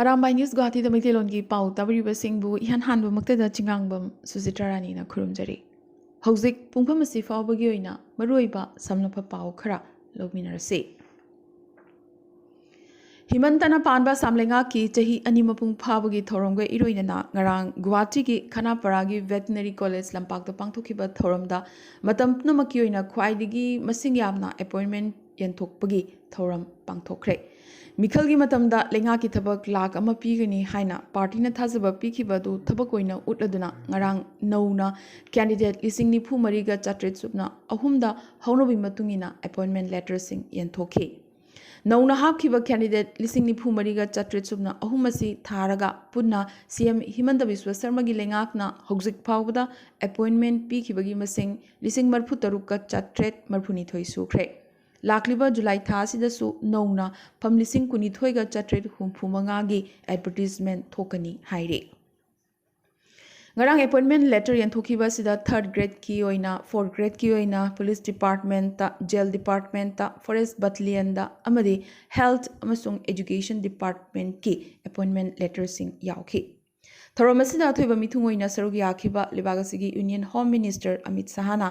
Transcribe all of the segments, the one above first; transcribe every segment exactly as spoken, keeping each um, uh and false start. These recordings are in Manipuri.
ꯑꯔꯥꯝꯕꯥꯏ ꯅ꯭ꯌꯨꯁ ꯒꯨꯋꯥꯍꯥꯇꯤꯗ ꯃꯩꯇꯩꯂꯣꯟꯒꯤ ꯄꯥꯎ ꯇꯥꯕꯤꯔꯤꯕꯁꯤꯡꯕꯨ ꯏꯍꯥꯟ ꯍꯥꯟꯕꯃꯛꯇꯗ ꯆꯤꯡꯉꯥꯡꯕꯝ ꯁꯨꯖꯤꯇ꯭ꯔꯥ ꯔꯥꯅꯤꯅ ꯈꯨꯔꯨꯝꯖꯔꯤ꯫ ꯍꯧꯖꯤꯛ ꯄꯨꯡꯐꯝ ꯑꯁꯤ ꯐꯥꯎꯕꯒꯤ ꯑꯣꯏꯅ ꯃꯔꯨꯑꯣꯏꯕ ꯁꯝꯂꯞꯄ ꯄꯥꯎ ꯈꯔ ꯂꯧꯃꯤꯟꯅꯔꯁꯤ꯫ ꯍꯤꯃꯟꯇꯅ ꯄꯥꯟꯕ ꯑꯁꯥꯝ ꯂꯩꯉꯥꯛꯀꯤ ꯆꯍꯤ ꯑꯅꯤ ꯃꯄꯨꯡ ꯐꯥꯕꯒꯤ ꯊꯧꯔꯝꯒ ꯏꯔꯣꯏꯅꯅ ꯉꯔꯥꯡ ꯒꯨꯋꯥꯍꯥꯇꯤꯒꯤ ꯈꯅꯥꯄꯥꯔꯥꯒꯤ ꯚꯦꯇꯤꯅꯔꯤ ꯀꯣꯂꯦꯖ ꯂꯝꯄꯥꯛꯇ ꯄꯥꯡꯊꯣꯛꯈꯤꯕ ꯊꯧꯔꯝꯗ ꯃꯇꯝ ꯄꯨꯝꯅꯃꯛꯀꯤ ꯑꯣꯏꯅ ꯈ꯭ꯋꯥꯏꯗꯒꯤ ꯃꯁꯤꯡ ꯌꯥꯝꯅ ꯑꯦꯄꯣꯏꯟꯃꯦꯟ ꯌꯦꯟꯊꯣꯛꯄꯒꯤ ꯊꯧꯔꯝ ꯄꯥꯡꯊꯣꯛꯈ꯭ꯔꯦ꯫ ꯃꯤꯈꯜꯒꯤ ꯃꯇꯝꯗ ꯂꯩꯉꯥꯛꯀꯤ ꯊꯕꯛ ꯂꯥꯈ ꯑꯃ ꯄꯤꯒꯅꯤ ꯍꯥꯏꯅ ꯄꯥꯔꯇꯤꯅ ꯊꯥꯖꯕ ꯄꯤꯈꯤꯕ ꯑꯗꯨ ꯊꯕꯛ ꯑꯣꯏꯅ ꯎꯠꯂꯗꯨꯅ ꯉꯔꯥꯡ ꯅꯧꯅ ꯀꯦꯟꯗꯤꯗꯦꯠ ꯂꯤꯁꯤꯡ ꯅꯤꯐꯨ ꯃꯔꯤꯒ ꯆꯥꯇ꯭ꯔꯦꯠ ꯁꯨꯞꯅ ꯑꯍꯨꯝꯗ ꯍꯧꯅꯕꯤ ꯃꯇꯨꯡ ꯏꯟꯅ ꯑꯦꯄꯣꯏꯟꯃꯦꯟ ꯂꯦꯇꯔꯁꯤꯡ ꯌꯦꯟꯊꯣꯛꯈꯤ꯫ ꯅꯧꯅ ꯍꯥꯞꯈꯤꯕ ꯀꯦꯟꯗꯤꯗꯦꯠ ꯂꯤꯁꯤꯡ ꯅꯤꯐꯨ ꯃꯔꯤꯒ ꯆꯥꯇ꯭ꯔꯦꯠ ꯁꯨꯞꯅ ꯑꯍꯨꯝ ꯑꯁꯤ ꯊꯥꯔꯒ ꯄꯨꯟꯅ ꯁꯤ ꯑꯦꯝ ꯍꯤꯃꯟꯇ ꯕꯤꯁ꯭ꯋ ꯁꯔꯃꯒꯤ ꯂꯩꯉꯥꯛꯅ ꯍꯧꯖꯤꯛ ꯐꯥꯎꯕꯗ ꯑꯦꯄꯣꯏꯟꯃꯦꯟ ꯄꯤꯈꯤꯕꯒꯤ ꯃꯁꯤꯡ ꯂꯤꯁꯤꯡ ꯃꯔꯤꯐꯨ ꯇꯔꯨꯛꯀ ꯆꯥꯇ꯭ꯔꯦꯠ ꯃꯔꯤꯐꯨꯅꯤꯊꯣꯏ ꯁꯨꯈ꯭ꯔꯦ꯫ ꯂꯥꯛꯂꯤꯕ ꯖꯨꯂꯥꯏ ꯊꯥ ꯑꯁꯤꯗꯁꯨ ꯅꯧꯅ ꯐꯝ ꯂꯤꯁꯤꯡ ꯀꯨꯟꯅꯤꯊꯣꯏꯒ ꯆꯥꯇ꯭ꯔꯦꯠ ꯍꯨꯝꯐꯨ ꯃꯉꯥꯒꯤ ꯑꯦꯗꯚꯔꯇꯤꯖꯃꯦꯟ ꯊꯣꯛꯀꯅꯤ ꯍꯥꯏꯔꯤ꯫ ꯉꯔꯥꯡ ꯑꯦꯄꯣꯏꯟꯃꯦꯟ ꯂꯦꯇꯔ ꯌꯦꯟꯊꯣꯛꯈꯤꯕ ꯑꯁꯤꯗ ꯊꯥꯔꯠ ꯒ꯭ꯔꯦꯗꯀꯤ ꯑꯣꯏꯅ, ꯐꯣꯔꯠ ꯒ꯭ꯔꯦꯗꯀꯤ ꯑꯣꯏꯅ ꯄꯨꯂꯤꯁ ꯗꯤꯄꯥꯔꯠꯃꯦꯟꯠꯇ, ꯖꯦꯜ ꯗꯤꯄꯥꯔꯠꯃꯦꯟꯠꯇ, ꯐꯣꯔꯦꯁ꯭ꯠ ꯕꯠꯇꯥꯂꯤꯌꯟꯗ ꯑꯃꯗꯤ ꯍꯦꯜꯊ ꯑꯃꯁꯨꯡ ꯑꯦꯖꯨꯀꯦꯁꯟ ꯗꯤꯄꯥꯔꯠꯃꯦꯟꯠꯀꯤ ꯑꯦꯄꯣꯏꯟꯃꯦꯟ ꯂꯦꯇꯔꯁꯤꯡ ꯌꯥꯎꯈꯤ꯫ ꯊꯧꯔꯝ ꯑꯁꯤꯗ ꯑꯊꯣꯏꯕ ꯃꯤꯊꯨꯡ ꯑꯣꯏꯅ ꯁꯔꯨꯛ ꯌꯥꯈꯤꯕ ꯂꯩꯕꯥꯛ ꯑꯁꯤꯒꯤ ꯌꯨꯅꯤꯌꯟ ꯍꯣꯝ ꯃꯤꯅꯤꯁꯇꯔ ꯑꯃꯤꯠ ꯁꯍꯥꯅ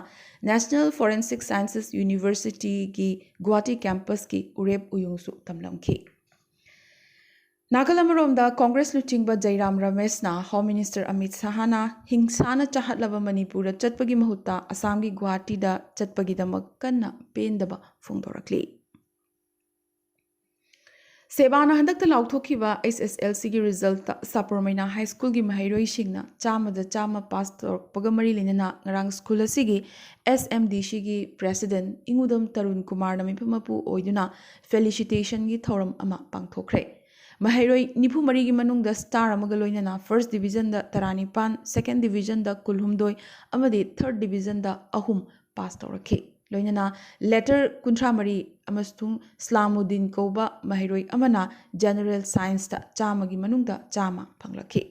ꯅꯦꯁꯅꯦꯜ ꯐꯣꯔꯦꯟꯁꯤꯛ ꯁꯥꯏꯟꯁꯦꯁ ꯌꯨꯅꯤꯚꯔꯁꯤꯇꯤꯒꯤ ꯒꯨꯋꯥꯍꯥꯇꯤ ꯀꯦꯝꯄꯁꯀꯤ ꯎꯔꯦꯞ ꯎꯌꯨꯡꯁꯨ ꯇꯝꯂꯝꯈꯤ꯫ ꯅꯥꯀꯜ ꯑꯃꯔꯣꯝꯗ ꯀꯣꯡꯒ꯭ꯔꯦꯁ ꯂꯨꯆꯤꯡꯕ ꯖꯩꯔꯥꯝ ꯔꯃꯦꯁꯅ ꯍꯣꯝ ꯃꯤꯅꯤꯁꯇꯔ ꯑꯃꯤꯠ ꯁꯍꯥꯅ ꯍꯤꯡꯁꯥꯅ ꯆꯥꯍꯠꯂꯕ ꯃꯅꯤꯄꯨꯔꯗ ꯆꯠꯄꯒꯤ ꯃꯍꯨꯠꯇ ꯑꯁꯥꯝꯒꯤ ꯒꯨꯋꯥꯍꯥꯇꯤꯗ ꯆꯠꯄꯒꯤꯗꯃꯛ ꯀꯟꯅ ꯄꯦꯟꯗꯕ ꯐꯣꯡꯗꯣꯔꯛꯂꯤ꯫ ꯁꯦꯕꯥꯅ ꯍꯟꯗꯛꯇ ꯂꯥꯎꯊꯣꯛꯈꯤꯕ ꯑꯩꯆ ꯑꯦꯁ ꯑꯦꯜ ꯁꯤꯒꯤ ꯔꯤꯖꯜꯠꯇ ꯁꯥꯄꯨꯔ ꯃꯩꯅꯥ ꯍꯥꯏ ꯁ꯭ꯀꯨꯜꯒꯤ ꯃꯍꯩꯔꯣꯏꯁꯤꯡꯅ ꯆꯥꯝꯃꯗ ꯆꯥꯝꯃ ꯄꯥꯁ ꯇꯧꯔꯛꯄꯒ ꯃꯔꯤ ꯂꯩꯅꯅ ꯉꯔꯥꯡ ꯁ꯭ꯀꯨꯜ ꯑꯁꯤꯒꯤ ꯑꯦꯁ ꯑꯦꯝ ꯗꯤ ꯁꯤꯒꯤ ꯄ꯭ꯔꯦꯁꯤꯗꯦꯟꯠ ꯏꯉꯨꯗꯝ ꯇꯔꯨꯟ ꯀꯨꯃꯥꯔꯅ ꯃꯤꯐꯝ ꯃꯄꯨ ꯑꯣꯏꯗꯨꯅ ꯐꯦꯂꯤꯁꯤꯇꯦꯁꯟꯒꯤ ꯊꯧꯔꯝ ꯑꯃ ꯄꯥꯡꯊꯣꯛꯈ꯭ꯔꯦ꯫ ꯃꯍꯩꯔꯣꯏ ꯅꯤꯐꯨ ꯃꯔꯤꯒꯤ ꯃꯅꯨꯡꯗ ꯁ꯭ꯇꯥꯔ ꯑꯃꯒ ꯂꯣꯏꯅꯅ ꯐꯥꯔꯁ꯭ꯠ ꯗꯤꯕꯤꯖꯟꯗ ꯇꯔꯥꯅꯤꯄꯥꯟ, ꯁꯦꯀꯦꯟꯗ ꯗꯤꯕꯤꯖꯟꯗ ꯀꯨꯟꯍꯨꯝꯗꯣꯏ ꯑꯃꯗꯤ ꯊꯥꯔꯗ ꯗꯤꯕꯤꯖꯟꯗ ꯑꯍꯨꯝ ꯄꯥꯁ ꯇꯧꯔꯛꯈꯤ꯫ ꯂꯣꯏꯅꯅ ꯂꯦꯇꯔ ꯀꯨꯟꯊ꯭ꯔꯥ ꯃꯔꯤ ꯑꯃꯁꯨꯡ ꯁ꯭ꯂꯥꯃꯨꯗꯤꯟ ꯀꯧꯕ ꯃꯍꯩꯔꯣꯏ ꯑꯃꯅ ꯖꯦꯅꯔꯦꯜ ꯁꯥꯏꯟꯁꯇ ꯆꯥꯝꯃꯒꯤ ꯃꯅꯨꯡꯗ ꯆꯥꯝꯃ ꯐꯪꯂꯛꯈꯤ꯫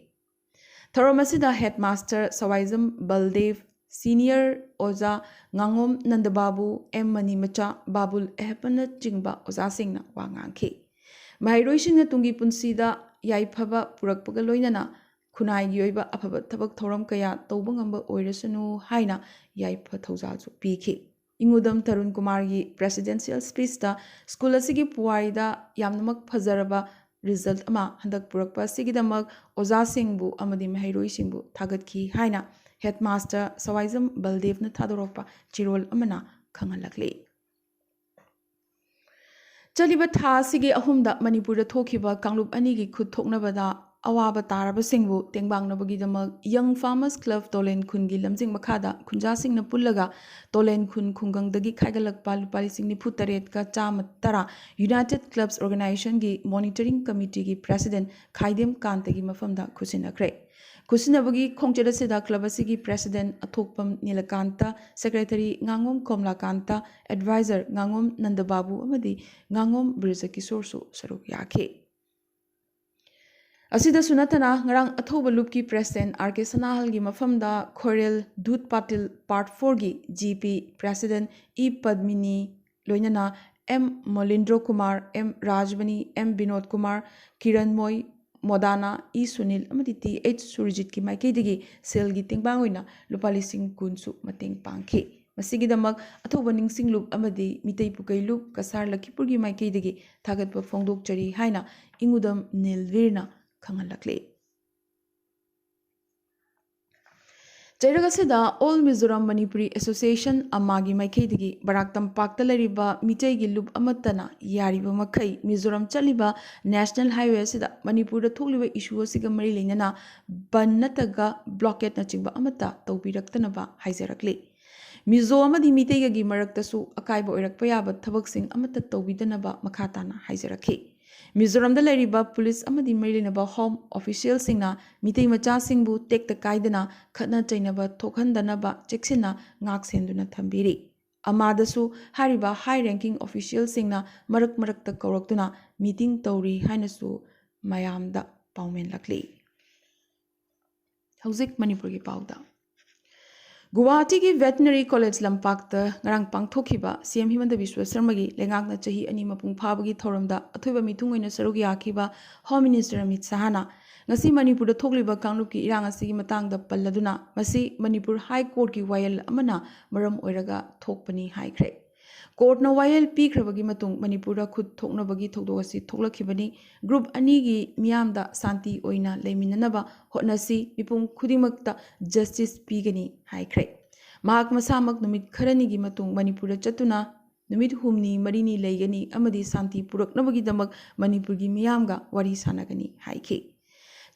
ꯊꯧꯔꯝ ꯑꯁꯤꯗ ꯍꯦꯗꯃꯥꯁꯇꯔ ꯁꯋꯥꯏꯖꯝ ꯕꯜꯗꯦꯕ, ꯁꯤꯅꯤꯌꯔ ꯑꯣꯖꯥ ꯉꯥꯉꯣꯝ ꯅꯟꯗꯕꯥꯕꯨ, ꯑꯦꯝ ꯃꯅꯤꯃꯆꯥ, ꯕꯥꯕꯨꯜ ꯑꯦꯍꯄꯅꯆꯤꯡꯕ ꯑꯣꯖꯥꯁꯤꯡꯅ ꯋꯥ ꯉꯥꯡꯈꯤ꯫ ꯃꯍꯩꯔꯣꯏꯁꯤꯡꯅ ꯇꯨꯡꯒꯤ ꯄꯨꯟꯁꯤꯗ ꯌꯥꯏꯐꯕ ꯄꯨꯔꯛꯄꯒ ꯂꯣꯏꯅꯅ ꯈꯨꯟꯅꯥꯏꯒꯤ ꯑꯣꯏꯕ ꯑꯐꯕ ꯊꯕꯛ ꯊꯧꯔꯝ ꯀꯌꯥ ꯇꯧꯕ ꯉꯝꯕ ꯑꯣꯏꯔꯁꯅꯨ ꯍꯥꯏꯅ ꯌꯥꯏꯐ ꯊꯧꯖꯥꯜꯁꯨ ꯄꯤꯈꯤ꯫ ꯏꯉꯨꯗꯝ ꯇꯔꯨꯟ ꯀꯨꯃꯥꯔꯒꯤ presidential speechꯇ ꯁ꯭ꯀꯨꯜ ꯑꯁꯤꯒꯤ ꯄꯨꯋꯥꯔꯤꯗ ꯌꯥꯝꯅꯃꯛ ꯐꯖꯔꯕ result ꯑꯃ ꯍꯟꯗꯛ ꯄꯨꯔꯛꯄ ꯑꯁꯤꯒꯤꯗꯃꯛ ꯑꯣꯖꯥꯁꯤꯡꯕꯨ ꯑꯃꯗꯤ ꯃꯍꯩꯔꯣꯏꯁꯤꯡꯕꯨ ꯊꯥꯒꯠꯈꯤ ꯍꯥꯏꯅ headmaster ꯁꯋꯥꯏꯖꯝ ꯕꯜꯗꯦꯕꯅ ꯊꯥꯗꯣꯔꯛꯄ ꯆꯦꯔꯣꯜ ꯑꯃꯅ ꯈꯪꯍꯜꯂꯛꯂꯤ꯫ ꯆꯠꯂꯤꯕ ꯊꯥ ꯑꯁꯤꯒꯤ ꯑꯍꯨꯝꯗ ꯃꯅꯤꯄꯨꯔꯗ ꯊꯣꯛꯈꯤꯕ ꯀꯥꯡꯂꯨꯞ ꯑꯅꯤꯒꯤ ꯈꯨꯠ ꯊꯣꯛꯅꯕꯗ ꯑꯋꯥꯕ ꯇꯥꯔꯕꯁꯤꯡꯕꯨ ꯇꯦꯡꯕꯥꯡꯅꯕꯒꯤꯗꯃꯛ Young Farmers Club ꯇꯣꯂꯦꯟ ꯈꯨꯟꯒꯤ ꯂꯝꯖꯤꯡ ꯃꯈꯥꯗ ꯈꯨꯟꯖꯥꯁꯤꯡꯅ ꯄꯨꯜꯂꯒ ꯇꯣꯂꯦꯟ ꯈꯨꯟ ꯈꯨꯡꯒꯪꯗꯒꯤ ꯈꯥꯏꯒꯠꯂꯛꯄ ꯂꯨꯄꯥ ꯂꯤꯁꯤꯡ ꯅꯤꯐꯨ ꯇꯔꯦꯠꯀ ꯆꯥꯝꯃ ꯇꯔꯥ United Clubs Organizationꯒꯤ monitoring committeeꯒꯤ president ꯈꯥꯏꯗꯦꯝ ꯀꯥꯟꯇꯒꯤ ꯃꯐꯝꯗ ꯈꯨꯠꯁꯤꯟꯅꯈ꯭ꯔꯦ꯫ ꯈꯨꯠꯁꯤꯟꯅꯕꯒꯤ ꯈꯣꯡꯆꯠ ꯑꯁꯤꯗ club ꯑꯁꯤꯒꯤ president ꯑꯊꯣꯛꯄꯝ ꯅꯤꯂꯀꯥꯟꯇ, secretary ꯉꯥꯉꯣꯝ ꯀꯣꯝꯂꯥꯀꯥꯟꯇ, advisor ꯉꯥꯉꯣꯝ ꯅꯟꯗꯕꯥꯕꯨ ꯑꯃꯗꯤ ꯉꯥꯉꯣꯝ ꯕ꯭ꯔꯤꯖꯀꯤꯁꯣꯔꯁꯨ ꯁꯔꯨꯛ ꯌꯥꯈꯤ꯫ ꯑꯁꯤꯗꯁꯨ ꯅꯠꯇꯅ ꯉꯔꯥꯡ ꯑꯊꯧꯕ ꯂꯨꯞꯀꯤ president ꯑꯥꯔ ꯀꯦ ꯁꯅꯥꯍꯜꯒꯤ ꯃꯐꯝꯗ ꯈꯣꯏꯔꯦꯜ ꯗꯨꯠ ꯄꯥꯇꯤꯜ part fourꯒꯤ G P president E Padmini ꯂꯣꯏꯅꯅ M Molindro Kumar, M Rajmani, M Binod Kumar, Kiran Moi, Modana, E Sunil ꯑꯃꯗꯤ ꯇꯤ ꯑꯩꯆ ꯁꯨꯔꯖꯤꯠꯀꯤ ꯃꯥꯏꯀꯩꯗꯒꯤ ꯁꯦꯜꯒꯤ ꯇꯦꯡꯕꯥꯡ ꯑꯣꯏꯅ ꯂꯨꯄꯥ ꯂꯤꯁꯤꯡ ꯀꯨꯟꯁꯨ ꯃꯇꯦꯡ ꯄꯥꯡꯈꯤ꯫ ꯃꯁꯤꯒꯤꯗꯃꯛ ꯑꯊꯧꯕ ꯅꯤꯡꯁꯤꯡ ꯂꯨꯞ ꯑꯃꯗꯤ ꯃꯤꯇꯩ ꯄꯨꯀꯩ ꯂꯨꯞ ꯀꯁꯥꯔ ꯂꯈꯤꯄꯨꯔꯒꯤ ꯃꯥꯏꯀꯩꯗꯒꯤ ꯊꯥꯒꯠꯄ ꯐꯣꯡꯗꯣꯛꯆꯔꯤ ꯍꯥꯏꯅ ꯏꯉꯨꯗꯝ ꯅꯤꯜꯚꯤꯔꯅ ꯈꯪꯍꯜꯂꯛꯂꯤ꯫ ꯆꯩꯔꯛ ꯑꯁꯤꯗ All Mizoram Manipuri Association ꯑꯃꯥꯒꯤ ꯃꯥꯏꯀꯩꯗꯒꯤ ꯕꯔꯥꯛ ꯇꯝꯄꯥꯛꯇ ꯂꯩꯔꯤꯕ ꯃꯤꯇꯩꯒꯤ ꯂꯨꯞ ꯑꯃꯠꯇꯅ ꯌꯥꯔꯤꯕ ꯃꯈꯩ ꯃꯤꯖꯣꯔꯥꯝ ꯆꯠꯂꯤꯕ national highway ꯑꯁꯤꯗ ꯃꯅꯤꯄꯨꯔꯗ ꯊꯣꯛꯂꯤꯕ issue ꯑꯁꯤꯒ ꯃꯔꯤ ꯂꯩꯅꯅ ꯕꯟ ꯅꯠꯇ꯭ꯔꯒ blockadeꯅꯆꯤꯡꯕ ꯑꯃꯠꯇ ꯇꯧꯕꯤꯔꯛꯇꯅꯕ ꯍꯥꯏꯖꯔꯛꯂꯤ꯫ ꯃꯤꯖꯣ ꯑꯃꯗꯤ ꯃꯤꯇꯩꯒꯒꯤ ꯃꯔꯛꯇꯁꯨ ꯑꯀꯥꯏꯕ ꯑꯣꯏꯔꯛꯄ ꯌꯥꯕ ꯊꯕꯛꯁꯤꯡ ꯑꯃꯠꯇ ꯇꯧꯕꯤꯗꯅꯕ ꯃꯈꯥ ꯇꯥꯅ ꯍꯥꯏꯖꯔꯛꯈꯤ꯫ ꯃꯤꯖꯣꯔꯥꯝꯗ ꯂꯩꯔꯤꯕ ꯄꯨꯂꯤꯁ ꯑꯃꯗꯤ ꯃꯔꯤ ꯂꯩꯅꯕ home officialꯁꯤꯡꯅ ꯃꯤꯇꯩ ꯃꯆꯥꯁꯤꯡꯕꯨ ꯇꯦꯛꯇ ꯀꯥꯏꯗꯅ ꯈꯠꯅ ꯆꯩꯅꯕ ꯊꯣꯛꯍꯟꯗꯅꯕ ꯆꯦꯛꯁꯤꯟꯅ ꯉꯥꯛ ꯁꯦꯟꯗꯨꯅ ꯊꯝꯕꯤꯔꯤ꯫ ꯑꯃꯥꯗꯁꯨ ꯍꯥꯏꯔꯤꯕ high ranking officialꯁꯤꯡꯅ ꯃꯔꯛ ꯃꯔꯛꯇ ꯀꯧꯔꯛꯇꯨꯅ meeting ꯇꯧꯔꯤ ꯍꯥꯏꯅꯁꯨ ꯃꯌꯥꯝꯗ ꯄꯥꯎꯃꯦꯟꯂꯛꯂꯤ꯫ ꯍꯧꯖꯤꯛ ꯃꯅꯤꯄꯨꯔꯒꯤ ꯄꯥꯎꯗ꯫ ꯒꯨꯋꯥꯍꯥꯇꯤꯒꯤ ꯚꯦꯇꯤꯅꯔꯤ ꯀꯣꯂꯦꯖ ꯂꯝꯄꯥꯛꯇ ꯉꯔꯥꯡ ꯄꯥꯡꯊꯣꯛꯈꯤꯕ ꯁꯤ ꯑꯦꯝ ꯍꯤꯃꯟꯇ ꯕꯤꯁ꯭ꯋ ꯁꯔꯃꯒꯤ ꯂꯩꯉꯥꯛꯅ ꯆꯍꯤ ꯑꯅꯤ ꯃꯄꯨꯡ ꯐꯥꯕꯒꯤ ꯊꯧꯔꯝꯗ ꯑꯊꯣꯏꯕ ꯃꯤꯊꯨꯡ ꯑꯣꯏꯅ ꯁꯔꯨꯛ ꯌꯥꯈꯤꯕ ꯍꯣꯝ ꯃꯤꯅꯤꯁꯇꯔ ꯑꯃꯤꯠ ꯁꯍꯥꯅ ꯉꯁꯤ ꯃꯅꯤꯄꯨꯔꯗ ꯊꯣꯛꯂꯤꯕ ꯀꯥꯡꯂꯨꯞꯀꯤ ꯏꯔꯥꯡ ꯑꯁꯤꯒꯤ ꯃꯇꯥꯡꯗ ꯄꯜꯂꯗꯨꯅ, ꯃꯁꯤ ꯃꯅꯤꯄꯨꯔ ꯍꯥꯏ ꯀꯣꯔꯠꯀꯤ ꯋꯥꯌꯦꯜ ꯑꯃꯅ ꯃꯔꯝ ꯑꯣꯏꯔꯒ ꯊꯣꯛꯄꯅꯤ ꯍꯥꯏꯈ꯭ꯔꯦ꯫ ꯀꯣꯔꯠꯅ ꯋꯥꯌꯦꯜ ꯄꯤꯈ꯭ꯔꯕꯒꯤ ꯃꯇꯨꯡ ꯃꯅꯤꯄꯨꯔꯗ ꯈꯨꯠ ꯊꯣꯛꯅꯕꯒꯤ ꯊꯧꯗꯣꯛ ꯑꯁꯤ ꯊꯣꯛꯂꯛꯈꯤꯕꯅꯤ꯫ ꯒ꯭ꯔꯨꯞ ꯑꯅꯤꯒꯤ ꯃꯤꯌꯥꯝꯗ ꯁꯥꯟꯇꯤ ꯑꯣꯏꯅ ꯂꯩꯃꯤꯟꯅꯅꯕ ꯍꯣꯠꯅꯁꯤ, ꯃꯤꯄꯨꯝ ꯈꯨꯗꯤꯡꯃꯛꯇ ꯖꯁꯇꯤꯁ ꯄꯤꯒꯅꯤ ꯍꯥꯏꯈ꯭ꯔꯦ꯫ ꯃꯍꯥꯛ ꯃꯁꯥꯃꯛ ꯅꯨꯃꯤꯠ ꯈꯔꯅꯤꯒꯤ ꯃꯇꯨꯡ ꯃꯅꯤꯄꯨꯔꯗ ꯆꯠꯇꯨꯅ ꯅꯨꯃꯤꯠ ꯍꯨꯝꯅꯤ ꯃꯔꯤꯅꯤ ꯂꯩꯒꯅꯤ ꯑꯃꯗꯤ ꯁꯥꯟꯇꯤ ꯄꯨꯔꯛꯅꯕꯒꯤꯗꯃꯛ ꯃꯅꯤꯄꯨꯔꯒꯤ ꯃꯤꯌꯥꯝꯒ ꯋꯥꯔꯤ ꯁꯥꯟꯅꯒꯅꯤ ꯍꯥꯏꯈꯤ꯫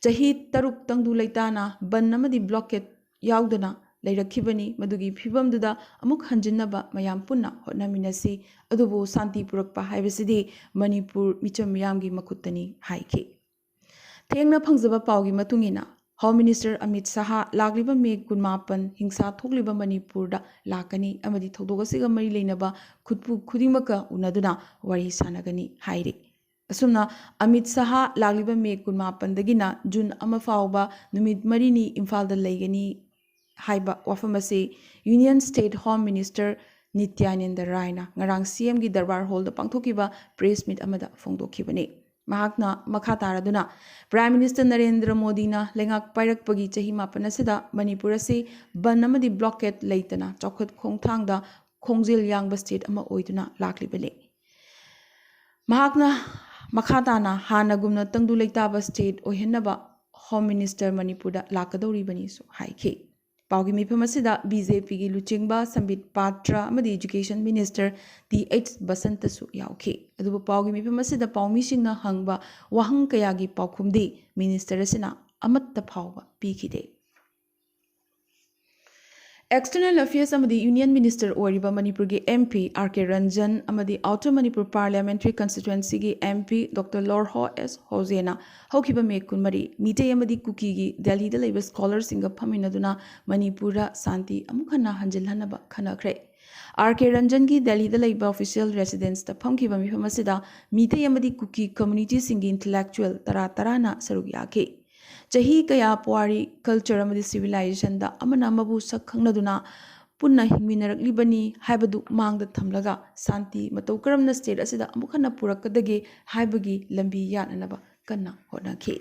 ꯆꯍꯤ ꯇꯔꯨꯛ ꯇꯪꯗꯨ ꯂꯩꯇꯥꯅ ꯕꯟ ꯑꯃꯗꯤ ꯕ꯭ꯂꯣꯀꯦꯠ ꯌꯥꯎꯗꯅ ꯂꯩꯔꯛꯈꯤꯕꯅꯤ꯫ ꯃꯗꯨꯒꯤ ꯐꯤꯕꯝꯗꯨꯗ ꯑꯃꯨꯛ ꯍꯟꯖꯤꯟꯅꯕ ꯃꯌꯥꯝ ꯄꯨꯟꯅ ꯍꯣꯠꯅꯃꯤꯟꯅꯁꯤ, ꯑꯗꯨꯕꯨ ꯁꯥꯟꯇꯤ ꯄꯨꯔꯛꯄ ꯍꯥꯏꯕꯁꯤꯗꯤ ꯃꯅꯤꯄꯨꯔ ꯃꯤꯆꯝ ꯃꯤꯌꯥꯝꯒꯤ ꯃꯈꯨꯠꯇꯅꯤ ꯍꯥꯏꯈꯤ꯫ ꯊꯦꯡꯅ ꯐꯪꯖꯕ ꯄꯥꯎꯒꯤ ꯃꯇꯨꯡ ꯏꯟꯅ, ꯍꯣꯝ ꯃꯤꯅꯤꯁꯇꯔ ꯑꯃꯤꯠ ꯁꯍꯥ ꯂꯥꯛꯂꯤꯕ ꯃꯦ ꯀꯨꯟꯃꯥꯄꯟ ꯍꯤꯡꯁꯥ ꯊꯣꯛꯂꯤꯕ ꯃꯅꯤꯄꯨꯔꯗ ꯂꯥꯛꯀꯅꯤ ꯑꯃꯗꯤ ꯊꯧꯗꯣꯛ ꯑꯁꯤꯒ ꯃꯔꯤ ꯂꯩꯅꯕ ꯈꯨꯠꯄꯨ ꯈꯨꯗꯤꯡꯃꯛꯀ ꯎꯅꯗꯨꯅ ꯋꯥꯔꯤ ꯁꯥꯟꯅꯒꯅꯤ ꯍꯥꯏꯔꯤ꯫ ꯑꯁꯨꯝꯅ ꯑꯃꯤꯠ ꯁꯍꯥ ꯂꯥꯛꯂꯤꯕ ꯃꯦ ꯀꯨꯟꯃꯥꯄꯟꯗꯒꯤꯅ ꯖꯨꯟ ꯑꯃ ꯐꯥꯎꯕ ꯅꯨꯃꯤꯠ ꯃꯔꯤꯅꯤ ꯏꯝꯐꯥꯜꯗ ꯂꯩꯒꯅꯤ ꯍꯥꯏꯕ ꯋꯥꯐꯝ ꯑꯁꯤ ꯌꯨꯅꯤꯌꯟ ꯁ꯭ꯇꯦꯠ ꯍꯣꯝ ꯃꯤꯅꯤꯁꯇꯔ ꯅꯤꯇ꯭ꯌꯥꯅꯟꯗ ꯔꯥꯏꯅ ꯉꯔꯥꯡ ꯁꯤ ꯑꯦꯝꯒꯤ ꯗꯔꯕꯥꯔ ꯍꯣꯜꯗ ꯄꯥꯡꯊꯣꯛꯈꯤꯕ ꯄ꯭ꯔꯦꯁ ꯃꯤꯠ ꯑꯃꯗ ꯐꯣꯡꯗꯣꯛꯈꯤꯕꯅꯤ꯫ ꯃꯍꯥꯛꯅ ꯃꯈꯥ ꯇꯥꯔꯗꯨꯅ, ꯄ꯭ꯔꯥꯏꯝ ꯃꯤꯅꯤꯁꯇꯔ ꯅꯔꯦꯟꯗ꯭ꯔ ꯃꯣꯗꯤꯅ ꯂꯩꯉꯥꯛ ꯄꯥꯏꯔꯛꯄꯒꯤ ꯆꯍꯤ ꯃꯥꯄꯟ ꯑꯁꯤꯗ ꯃꯅꯤꯄꯨꯔ ꯑꯁꯤ ꯕꯟ ꯑꯃꯗꯤ ꯕ꯭ꯂꯣꯀꯦꯠ ꯂꯩꯇꯅ ꯆꯥꯎꯈꯠ ꯈꯣꯡꯊꯥꯡꯗ ꯈꯣꯡꯖꯦꯜ ꯌꯥꯡꯕ ꯁ꯭ꯇꯦꯠ ꯑꯃ ꯑꯣꯏꯗꯨꯅ ꯂꯥꯛꯂꯤꯕꯅꯤ꯫ ꯃꯍꯥꯛꯅ ꯃꯈꯥ ꯇꯥꯅ ꯍꯥꯟꯅꯒꯨꯝꯅ ꯇꯪꯗꯨ ꯂꯩꯇꯥꯕ ꯁ꯭ꯇꯦꯠ ꯑꯣꯏꯍꯟꯅꯕ ꯍꯣꯝ ꯃꯤꯅꯤꯁꯇꯔ ꯃꯅꯤꯄꯨꯔꯗ ꯂꯥꯛꯀꯗꯧꯔꯤꯕꯅꯤꯁꯨ ꯍꯥꯏꯈꯤ꯫ ꯄꯥꯎꯒꯤ ꯃꯤꯐꯝ ꯑꯁꯤꯗ ꯕꯤ ꯖꯦ ꯄꯤꯒꯤ ꯂꯨꯆꯤꯡꯕ ꯁꯝꯕꯤꯠ ꯄꯥꯇ꯭ꯔ ꯑꯃꯗꯤ ꯏꯖꯨꯀꯦꯁꯟ ꯃꯤꯅꯤꯁꯇꯔ ꯇꯤ ꯑꯩꯆ ꯕꯁꯟꯇꯁꯨ ꯌꯥꯎꯈꯤ꯫ ꯑꯗꯨꯕꯨ ꯄꯥꯎꯒꯤ ꯃꯤꯐꯝ ꯑꯁꯤꯗ ꯄꯥꯎꯃꯤꯁꯤꯡꯅ ꯍꯪꯕ ꯋꯥꯍꯪ ꯀꯌꯥꯒꯤ ꯄꯥꯎꯈꯨꯝꯗꯤ ꯃꯤꯅꯤꯁꯇꯔ ꯑꯁꯤꯅ ꯑꯃꯠꯇ ꯐꯥꯎꯕ ꯄꯤꯈꯤꯗꯦ꯫ ꯑꯦꯛꯁꯇꯔꯅꯦꯜ ꯑꯦꯐꯤꯌꯔꯁ ꯑꯃꯗꯤ ꯌꯨꯅꯤꯌꯟ ꯃꯤꯅꯤꯁꯇꯔ ꯑꯣꯏꯔꯤꯕ ꯃꯅꯤꯄꯨꯔꯒꯤ M P R K Ranjan ꯑꯃꯗꯤ ꯑꯥꯎꯇꯔ ꯃꯅꯤꯄꯨꯔ ꯄꯥꯔꯂꯤꯌꯥꯃꯦꯟꯇꯔꯤ ꯀꯟꯁꯇꯤꯇ꯭ꯋꯦꯟꯁꯤꯒꯤ M P doctor Lorho S ꯍꯣꯖꯦꯅ ꯍꯧꯈꯤꯕ ꯃꯦ ꯀꯨꯟꯃꯔꯤ ꯃꯤꯇꯩ ꯑꯃꯗꯤ ꯀꯨꯀꯤꯒꯤ ꯗꯦꯜꯍꯤꯗ ꯂꯩꯕ ꯁ꯭ꯀꯣꯂꯔꯁꯤꯡꯒ ꯐꯝꯃꯤꯟꯅꯗꯨꯅ ꯃꯅꯤꯄꯨꯔꯗ ꯁꯥꯟꯇꯤ ꯑꯃꯨꯛ ꯍꯟꯅ ꯍꯟꯖꯤꯜꯍꯟꯅꯕ ꯈꯟꯅꯈ꯭ꯔꯦ꯫ ꯑꯥꯔ ꯀꯦ ꯔꯟꯖꯟꯒꯤ ꯗꯦꯜꯍꯤꯗ ꯂꯩꯕ ꯑꯣꯐꯤꯁꯤꯌꯦꯜ ꯔꯦꯁꯤꯗꯦꯟꯁꯇ ꯐꯝꯈꯤꯕ ꯃꯤꯐꯝ ꯑꯁꯤꯗ ꯃꯤꯇꯩ ꯑꯃꯗꯤ ꯀꯨꯀꯤ ꯀꯝꯃ꯭ꯌꯨꯅꯤꯇꯤꯁꯤꯡꯒꯤ ꯏꯟꯇꯦꯂꯦꯛꯆꯨꯋꯦꯜ ꯇꯔꯥ ꯇꯔꯥꯅ ꯁꯔꯨꯛ ꯌꯥꯈꯤ꯫ ꯆꯍꯤ ꯀꯌꯥ ꯄꯨꯋꯥꯔꯤ, ꯀꯜꯆꯔ ꯑꯃꯗꯤ ꯁꯤꯚꯤꯂꯥꯏꯖꯦꯁꯟꯗ ꯑꯃꯅ ꯑꯃꯕꯨ ꯁꯛ ꯈꯪꯅꯗꯨꯅ ꯄꯨꯟꯅ ꯍꯤꯡꯃꯤꯟꯅꯔꯛꯂꯤꯕꯅꯤ ꯍꯥꯏꯕꯗꯨ ꯃꯥꯡꯗ ꯊꯝꯂꯒ ꯁꯥꯟꯇꯤ ꯃꯇꯧ ꯀꯔꯝꯅ ꯁ꯭ꯇꯦꯠ ꯑꯁꯤꯗ ꯑꯃꯨꯛ ꯍꯟꯅ ꯄꯨꯔꯛꯀꯗꯒꯦ ꯍꯥꯏꯕꯒꯤ ꯂꯝꯕꯤ ꯌꯥꯠꯅꯅꯕ ꯀꯟꯅ ꯍꯣꯠꯅꯈꯤ꯫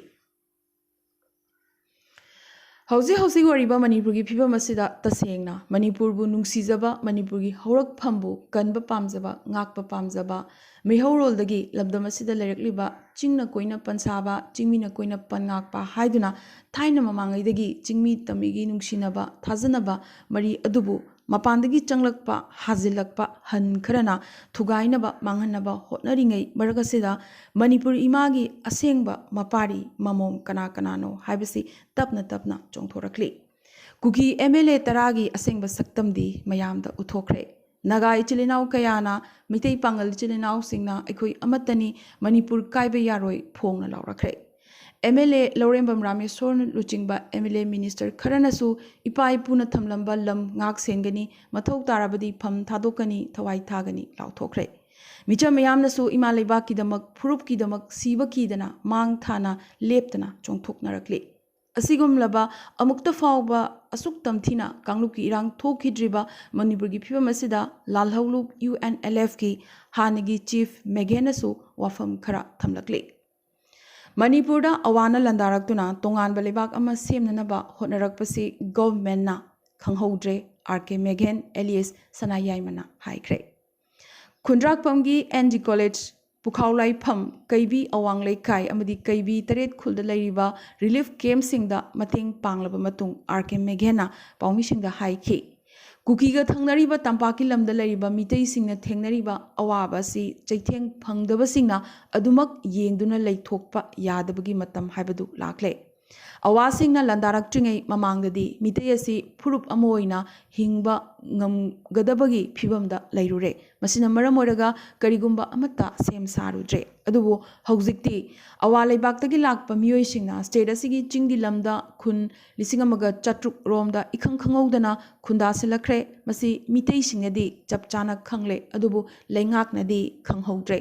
ꯍꯧꯖꯤꯛ ꯍꯧꯖꯤꯛ ꯑꯣꯏꯔꯤꯕ ꯃꯅꯤꯄꯨꯔꯒꯤ ꯐꯤꯕꯝ ꯑꯁꯤꯗ ꯇꯁꯦꯡꯅ ꯃꯅꯤꯄꯨꯔꯕꯨ ꯅꯨꯡꯁꯤꯖꯕ, ꯃꯅꯤꯄꯨꯔꯒꯤ ꯍꯧꯔꯛꯐꯝꯕꯨ ꯀꯟꯕ ꯄꯥꯝꯖꯕ, ꯉꯥꯛꯄ ꯄꯥꯝꯖꯕ, ꯃꯩꯍꯧꯔꯣꯜꯗꯒꯤ ꯂꯝꯗꯝ ꯑꯁꯤꯗ ꯂꯩꯔꯛꯂꯤꯕ ꯆꯤꯡꯅ ꯀꯣꯏꯅ ꯄꯟꯁꯥꯕ, ꯆꯤꯡꯃꯤꯅ ꯀꯣꯏꯅ ꯄꯟꯉꯥꯛꯄ ꯍꯥꯏꯗꯨꯅ ꯊꯥꯏꯅ ꯃꯃꯥꯡꯉꯩꯗꯒꯤ ꯆꯤꯡꯃꯤ ꯇꯝꯃꯤꯒꯤ ꯅꯨꯡꯁꯤꯅꯕ, ꯊꯥꯖꯅꯕ ꯃꯔꯤ ꯑꯗꯨꯕꯨ ꯃꯄꯥꯟꯗꯒꯤ ꯆꯪꯂꯛꯄ, ꯍꯥꯖꯤꯜꯂꯛꯄ ꯍꯟ ꯈꯔꯅ ꯊꯨꯒꯥꯏꯅꯕ, ꯃꯥꯡꯍꯟꯅꯕ ꯍꯣꯠꯅꯔꯤꯉꯩ ꯃꯔꯛ ꯑꯁꯤꯗ ꯃꯅꯤꯄꯨꯔ ꯏꯃꯥꯒꯤ ꯑꯁꯦꯡꯕ ꯃꯄꯥꯔꯤ ꯃꯃꯣꯝ ꯀꯅꯥ ꯀꯅꯥꯅꯣ ꯍꯥꯏꯕꯁꯤ ꯇꯞꯅ ꯇꯞꯅ ꯆꯣꯡꯊꯣꯔꯛꯂꯤ꯫ ꯀꯨꯀꯤ ꯑꯦꯝ ꯑꯦꯜ ꯑꯦ ꯇꯔꯥꯒꯤ ꯑꯁꯦꯡꯕ ꯁꯛꯇꯝꯗꯤ ꯃꯌꯥꯝꯗ ꯎꯠꯊꯣꯛꯈ꯭ꯔꯦ꯫ ꯅꯥꯒꯥ ꯏꯆꯤꯜ ꯏꯅꯥꯎ ꯀꯌꯥꯅ ꯃꯤꯇꯩ ꯄꯥꯉꯜ ꯏꯆꯤꯜ ꯏꯅꯥꯎꯁꯤꯡꯅ "ꯑꯩꯈꯣꯏ ꯑꯃꯠꯇꯅꯤ, ꯃꯅꯤꯄꯨꯔ ꯀꯥꯏꯕ ꯌꯥꯔꯣꯏ" ꯐꯣꯡꯅ ꯂꯥꯎꯔꯛꯈ꯭ꯔꯦ꯫ ꯑꯦꯝ ꯑꯦꯜ ꯑꯦ ꯂꯧꯔꯦꯝꯕꯝ ꯔꯥꯃꯦꯁꯣꯔꯅ ꯂꯨꯆꯤꯡꯕ ꯑꯦꯝ ꯑꯦꯜ ꯑꯦ ꯃꯤꯅꯤꯁꯇꯔ ꯈꯔꯅꯁꯨ "ꯏꯄꯥ ꯏꯄꯨꯅ ꯊꯝꯂꯝꯕ ꯂꯝ ꯉꯥꯛ ꯁꯦꯟꯒꯅꯤ, ꯃꯊꯧ ꯇꯥꯔꯕꯗꯤ ꯐꯝ ꯊꯥꯗꯣꯛꯀꯅꯤ, ꯊꯋꯥꯏ ꯊꯥꯒꯅꯤ" ꯂꯥꯎꯊꯣꯛꯈ꯭ꯔꯦ꯫ ꯃꯤꯆꯝ ꯃꯌꯥꯝꯅꯁꯨ ꯏꯃꯥ ꯂꯩꯕꯥꯛꯀꯤꯗꯃꯛ, ꯐꯨꯔꯨꯞꯀꯤꯗꯃꯛ ꯁꯤꯕ ꯀꯤꯗꯅ ꯃꯥꯡ ꯊꯥꯅ ꯂꯦꯞꯇꯅ ꯆꯣꯡꯊꯣꯛꯅꯔꯛꯂꯤ꯫ ꯑꯁꯤꯒꯨꯝꯂꯕ ꯑꯃꯨꯛꯇ ꯐꯥꯎꯕ ꯑꯁꯨꯛ ꯇꯝꯊꯤꯅ ꯀꯥꯡꯂꯨꯞꯀꯤ ꯏꯔꯥꯡ ꯊꯣꯛꯈꯤꯗ꯭ꯔꯤꯕ ꯃꯅꯤꯄꯨꯔꯒꯤ ꯐꯤꯕꯝ ꯑꯁꯤꯗ ꯂꯥꯜꯍꯧꯂꯨꯞ ꯌꯨ ꯑꯦꯟ ꯑꯦꯜ ꯑꯦꯐꯀꯤ ꯍꯥꯟꯅꯒꯤ ꯆꯤꯐ ꯃꯦꯘꯦꯟꯅꯁꯨ ꯋꯥꯐꯝ ꯈꯔ ꯊꯝꯂꯛꯂꯤ꯫ ꯃꯅꯤꯄꯨꯔꯗ ꯑꯋꯥꯅ ꯂꯥꯟꯗꯥꯔꯛꯇꯨꯅ ꯇꯣꯉꯥꯟꯕ ꯂꯩꯕꯥꯛ ꯑꯃ ꯁꯦꯝꯅꯅꯕ ꯍꯣꯠꯅꯔꯛꯄꯁꯤ ꯒꯚꯔꯟꯃꯦꯟꯠꯅ ꯈꯪꯍꯧꯗ꯭ꯔꯦ, ꯑꯥꯔ ꯀꯦ ꯃꯦꯘꯦꯟ ꯑꯦꯂꯤꯌꯁ ꯁꯅꯥꯌꯥꯏꯃꯅ ꯍꯥꯏꯈ꯭ꯔꯦ꯫ ꯈꯨꯟꯗ꯭ꯔꯥꯛꯄꯝꯒꯤ ꯑꯦꯟ ꯖꯤ ꯀꯣꯂꯦꯖ, ꯄꯨꯈꯥꯎꯂꯥꯏꯐꯝ, ꯀꯩꯕꯤ ꯑꯋꯥꯡ ꯂꯩꯀꯥꯏ ꯑꯃꯗꯤ ꯀꯩꯕꯤ ꯇꯔꯦꯠ ꯈꯨꯜꯗ ꯂꯩꯔꯤꯕ ꯔꯤꯂꯤꯐ ꯀꯦꯝꯞꯁꯤꯡꯗ ꯃꯇꯦꯡ ꯄꯥꯡꯂꯕ ꯃꯇꯨꯡ ꯑꯥꯔ ꯀꯦ ꯃꯦꯘꯦꯟꯅ ꯄꯥꯎꯃꯤꯁꯤꯡꯗ ꯍꯥꯏꯈꯤ, ꯀꯨꯀꯤꯒ ꯊꯪꯅꯔꯤꯕ ꯇꯝꯄꯥꯛꯀꯤ ꯂꯝꯗ ꯂꯩꯔꯤꯕ ꯃꯤꯇꯩꯁꯤꯡꯅ ꯊꯦꯡꯅꯔꯤꯕ ꯑꯋꯥꯕ ꯑꯁꯤ ꯆꯩꯊꯦꯡ ꯐꯪꯗꯕꯁꯤꯡꯅ ꯑꯗꯨꯃꯛ ꯌꯦꯡꯗꯨꯅ ꯂꯩꯊꯣꯛꯄ ꯌꯥꯗꯕꯒꯤ ꯃꯇꯝ ꯍꯥꯏꯕꯗꯨ ꯂꯥꯛꯂꯦ꯫ ꯑꯋꯥꯁꯤꯡꯅ ꯂꯥꯟꯗꯥꯔꯛꯇ꯭ꯔꯤꯉꯩ ꯃꯃꯥꯡꯗꯗꯤ ꯃꯤꯇꯩ ꯑꯁꯤ ꯐꯨꯔꯨꯞ ꯑꯃ ꯑꯣꯏꯅ ꯍꯤꯡꯕ ꯉꯝꯒꯗꯕꯒꯤ ꯐꯤꯕꯝꯗ ꯂꯩꯔꯨꯔꯦ꯫ ꯃꯁꯤꯅ ꯃꯔꯝ ꯑꯣꯏꯔꯒ ꯀꯔꯤꯒꯨꯝꯕ ꯑꯃꯠꯇ ꯁꯦꯝ ꯁꯥꯔꯨꯗ꯭ꯔꯦ꯫ ꯑꯗꯨꯕꯨ ꯍꯧꯖꯤꯛꯇꯤ ꯑꯋꯥ ꯂꯩꯕꯥꯛꯇꯒꯤ ꯂꯥꯛꯄ ꯃꯤꯑꯣꯏꯁꯤꯡꯅ ꯁ꯭ꯇꯦꯠ ꯑꯁꯤꯒꯤ ꯆꯤꯡꯒꯤ ꯂꯝꯗ ꯈꯨꯟ ꯂꯤꯁꯤꯡ ꯑꯃꯒ ꯆꯥꯇ꯭ꯔꯨꯛ ꯔꯣꯝꯗ ꯏꯈꯪ ꯈꯪꯍꯧꯗꯅ ꯈꯨꯟꯗꯥꯁꯤꯜꯂꯛꯈ꯭ꯔꯦ꯫ ꯃꯁꯤ ꯃꯤꯇꯩꯁꯤꯡꯅꯗꯤ ꯆꯞ ꯆꯥꯅ ꯈꯪꯂꯦ, ꯑꯗꯨꯕꯨ ꯂꯩꯉꯥꯛꯅꯗꯤ ꯈꯪꯍꯧꯗ꯭ꯔꯦ꯫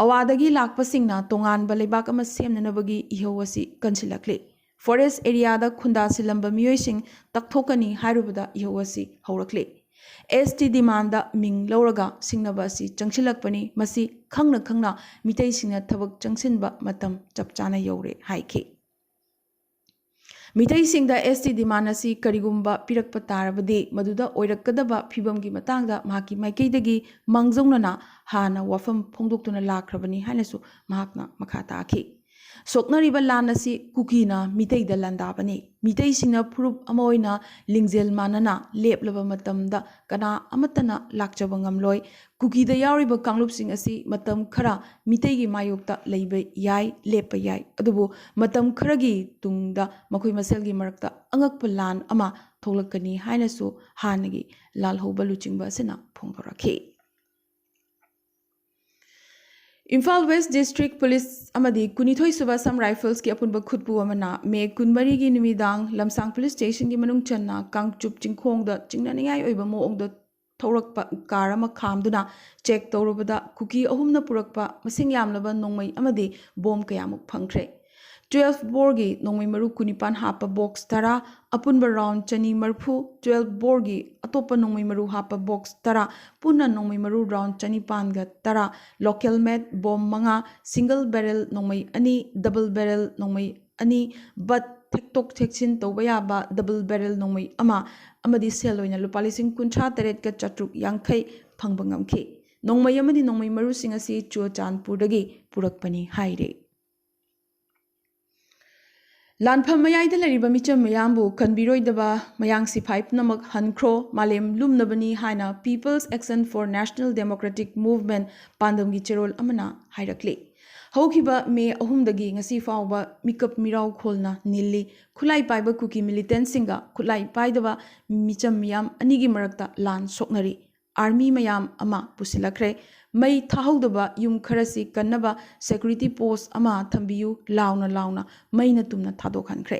ꯑꯋꯥꯗꯒꯤ ꯂꯥꯛꯄꯁꯤꯡꯅ ꯇꯣꯉꯥꯟꯕ ꯂꯩꯕꯥꯛ ꯑꯃ ꯁꯦꯝꯅꯅꯕꯒꯤ ꯏꯍꯧ ꯑꯁꯤ ꯀꯟꯁꯤꯜꯂꯛꯂꯤ꯫ ꯐꯣꯔꯦꯁ ꯑꯦꯔꯤꯌꯥꯗ ꯈꯨꯟꯗꯥꯁꯤꯜꯂꯝꯕ ꯃꯤꯑꯣꯏꯁꯤꯡ ꯇꯛꯊꯣꯛꯀꯅꯤ ꯍꯥꯏꯔꯨꯕꯗ ꯏꯍꯧ ꯑꯁꯤ ꯍꯧꯔꯛꯂꯤ꯫ ꯑꯦꯁ ꯇꯤ ꯗꯤꯃꯥꯟꯗ ꯃꯤꯡ ꯂꯧꯔꯒ ꯁꯤꯡꯅꯕ ꯑꯁꯤ ꯆꯪꯁꯤꯜꯂꯛꯄꯅꯤ꯫ ꯃꯁꯤ ꯈꯪꯅ ꯈꯪꯅ ꯃꯤꯇꯩꯁꯤꯡꯅ ꯊꯕꯛ ꯆꯪꯁꯤꯟꯕ ꯃꯇꯝ ꯆꯞ ꯆꯥꯅ ꯌꯧꯔꯦ ꯍꯥꯏꯈꯤ꯫ ꯃꯤꯇꯩꯁꯤꯡꯗ ꯑꯦꯁ ꯇꯤ ꯗꯤꯃꯥꯟ ꯑꯁꯤ ꯀꯔꯤꯒꯨꯝꯕ ꯄꯤꯔꯛꯄ ꯇꯥꯔꯕꯗꯤ, ꯃꯗꯨꯗ ꯑꯣꯏꯔꯛꯀꯗꯕ ꯐꯤꯕꯝꯒꯤ ꯃꯇꯥꯡꯗ ꯃꯍꯥꯛꯀꯤ ꯃꯥꯏꯀꯩꯗꯒꯤ ꯃꯥꯡꯖꯧꯅꯅ ꯍꯥꯟꯅ ꯋꯥꯐꯝ ꯐꯣꯡꯗꯣꯛꯇꯨꯅ ꯂꯥꯛꯈ꯭ꯔꯕꯅꯤ ꯍꯥꯏꯅꯁꯨ ꯃꯍꯥꯛꯅ ꯃꯈꯥ ꯇꯥꯈꯤ꯫ ꯁꯣꯛꯅꯔꯤꯕ ꯂꯥꯟ ꯑꯁꯤ ꯀꯨꯀꯤꯅ ꯃꯤꯇꯩꯗ ꯂꯥꯟꯗꯥꯕꯅꯤ꯫ ꯃꯤꯇꯩꯁꯤꯡꯅ ꯐꯨꯔꯨꯞ ꯑꯃ ꯑꯣꯏꯅ ꯂꯤꯡꯖꯦꯜ ꯃꯥꯟꯅꯅ ꯂꯦꯞꯂꯕ ꯃꯇꯝꯗ ꯀꯅꯥ ꯑꯃꯠꯇꯅ ꯂꯥꯛꯆꯕ ꯉꯝꯂꯣꯏ꯫ ꯀꯨꯀꯤꯗ ꯌꯥꯎꯔꯤꯕ ꯀꯥꯡꯂꯨꯞꯁꯤꯡ ꯑꯁꯤ ꯃꯇꯝ ꯈꯔ ꯃꯤꯇꯩꯒꯤ ꯃꯥꯌꯣꯛꯇ ꯂꯩꯕ ꯌꯥꯏ, ꯂꯦꯞꯄ ꯌꯥꯏ, ꯑꯗꯨꯕꯨ ꯃꯇꯝ ꯈꯔꯒꯤ ꯇꯨꯡꯗ ꯃꯈꯣꯏ ꯃꯁꯦꯜꯒꯤ ꯃꯔꯛꯇ ꯑꯉꯛꯄ ꯂꯥꯟ ꯑꯃ ꯊꯣꯛꯂꯛꯀꯅꯤ ꯍꯥꯏꯅꯁꯨ ꯍꯥꯟꯅꯒꯤ ꯂꯥꯜꯍꯧꯕ ꯂꯨꯆꯤꯡꯕ ꯑꯁꯤꯅ ꯐꯣꯡꯗꯣꯔꯛꯈꯤ꯫ ꯏꯝꯐꯥꯜ ꯋꯦꯁ ꯗꯤꯁꯇ꯭ꯔꯤꯛ ꯄꯨꯂꯤꯁ ꯑꯃꯗꯤ ꯀꯨꯟꯅꯤꯊꯣꯏ ꯁꯨꯕ ꯑꯁꯥꯝ ꯔꯥꯏꯐꯜꯁꯀꯤ ꯑꯄꯨꯟꯕ ꯈꯨꯠꯄꯨ ꯑꯃꯅ ꯃꯦ ꯀꯨꯟꯃꯔꯤꯒꯤ ꯅꯨꯃꯤꯗꯥꯡ ꯂꯝꯁꯥꯡ ꯄꯨꯂꯤꯁ ꯁ꯭ꯇꯦꯁꯟꯒꯤ ꯃꯅꯨꯡ ꯆꯟꯅ ꯀꯥꯡꯆꯨꯞ ꯆꯤꯡꯈꯣꯡꯗ ꯆꯤꯡꯅꯅꯤꯡꯉꯥꯏ ꯑꯣꯏꯕ ꯃꯑꯣꯡꯗ ꯊꯧꯔꯛꯄ ꯀꯥꯔ ꯑꯃ ꯈꯥꯝꯗꯨꯅ ꯆꯦꯛ ꯇꯧꯔꯨꯕꯗ ꯀꯨꯀꯤ ꯑꯍꯨꯝꯅ ꯄꯨꯔꯛꯄ ꯃꯁꯤꯡ ꯌꯥꯝꯂꯕ ꯅꯣꯡꯃꯩ ꯑꯃꯗꯤ ꯕꯣꯝ ꯀꯌꯥꯃꯨꯛ ꯐꯪꯈ꯭ꯔꯦ꯫ ꯇ꯭ꯋꯦꯜꯐ ꯕꯣꯔꯒꯤ ꯅꯣꯡꯃꯩ ꯃꯔꯨ ꯀꯨꯟꯅꯤꯄꯥꯟ ꯍꯥꯞꯄ ꯕꯣꯛꯁ ꯇꯔꯥ, ꯑꯄꯨꯟꯕ ꯔꯥꯎꯟ ꯆꯅꯤ ꯃꯔꯤꯐꯨ, ꯇ꯭ꯋꯦꯜꯐ ꯕꯣꯔꯒꯤ ꯑꯇꯣꯞꯄ ꯅꯣꯡꯃꯩ ꯃꯔꯨ ꯍꯥꯞꯄ ꯕꯣꯛꯁ ꯇꯔꯥ, ꯄꯨꯟꯅ ꯅꯣꯡꯃꯩ ꯃꯔꯨ ꯔꯥꯎꯟ ꯆꯅꯤꯄꯥꯟꯒ ꯇꯔꯥ, ꯂꯣꯀꯦꯜ ꯃꯦꯗ ꯕꯣꯝ ꯃꯉꯥ, ꯁꯤꯡꯒꯜ ꯕꯦꯔꯦꯜ ꯅꯣꯡꯃꯩ ꯑꯅꯤ, ꯗꯕꯜ ꯕꯦꯔꯦꯜ ꯅꯣꯡꯃꯩ ꯑꯅꯤ, ꯕꯠ ꯊꯦꯛꯇꯣꯛ ꯊꯦꯛꯆꯤꯟ ꯇꯧꯕ ꯌꯥꯕ ꯗꯕꯜ ꯕꯦꯔꯦꯜ ꯅꯣꯡꯃꯩ ꯑꯃ ꯑꯃꯗꯤ ꯁꯦꯜ ꯑꯣꯏꯅ ꯂꯨꯄꯥ ꯂꯤꯁꯤꯡ ꯀꯨꯟꯊ꯭ꯔꯥ ꯇꯔꯦꯠꯀ ꯆꯥꯇ꯭ꯔꯨꯛ ꯌꯥꯡꯈꯩ ꯐꯪꯕ ꯉꯝꯈꯤ꯫ ꯅꯣꯡꯃꯩ ꯑꯃꯗꯤ ꯅꯣꯡꯃꯩ ꯃꯔꯨꯁꯤꯡ ꯑꯁꯤ ꯆꯨꯔꯆꯥꯟꯄꯨꯔꯗꯒꯤ ꯄꯨꯔꯛꯄꯅꯤ ꯍꯥꯏꯔꯤ꯫ ꯂꯥꯟꯐꯝ ꯃꯌꯥꯏꯗ ꯂꯩꯔꯤꯕ ꯃꯤꯆꯝ ꯃꯤꯌꯥꯝꯕꯨ ꯀꯟꯕꯤꯔꯣꯏꯗꯕ ꯃꯌꯥꯡ ꯁꯤꯐꯥꯏ ꯄꯨꯝꯅꯃꯛ ꯍꯟꯈ꯭ꯔꯣ, ꯃꯥꯂꯦꯝ ꯂꯨꯝꯅꯕꯅꯤ ꯍꯥꯏꯅ People's Action for National Democratic Movement ꯄꯥꯟꯗꯝꯒꯤ ꯆꯦꯔꯣꯜ ꯑꯃꯅ ꯍꯥꯏꯔꯛꯂꯤ꯫ ꯍꯧꯈꯤꯕ ꯃꯦ ꯑꯍꯨꯝꯗꯒꯤ ꯉꯁꯤ ꯐꯥꯎꯕ ꯃꯤꯀꯞ ꯃꯤꯔꯥꯎ ꯈꯣꯜꯅ ꯅꯤꯜꯂꯤ꯫ ꯈꯨꯠꯂꯥꯏ ꯄꯥꯏꯕ ꯀꯨꯀꯤ ꯃꯤꯂꯤꯇꯦꯟꯁꯤꯡꯒ ꯈꯨꯠꯂꯥꯏ ꯄꯥꯏꯗꯕ ꯃꯤꯆꯝ ꯃꯤꯌꯥꯝ ꯑꯅꯤꯒꯤ ꯃꯔꯛꯇ ꯂꯥꯟ ꯁꯣꯛꯅꯔꯤ꯫ ꯑꯥꯔꯃꯤ ꯃꯌꯥꯝ ꯑꯃ ꯄꯨꯁꯤꯜꯂꯛꯈ꯭ꯔꯦ꯫ ꯃꯩ ꯊꯥꯍꯧꯗꯕ ꯌꯨꯝ ꯈꯔꯁꯤ ꯀꯟꯅꯕ ꯁꯦꯀ꯭ꯌꯨꯔꯤꯇꯤ ꯄꯣꯁ ꯑꯃ ꯊꯝꯕꯤꯌꯨ ꯂꯥꯎꯅ ꯂꯥꯎꯅ ꯃꯩꯅ ꯇꯨꯝꯅ ꯊꯥꯗꯣꯛꯍꯟꯈ꯭ꯔꯦ꯫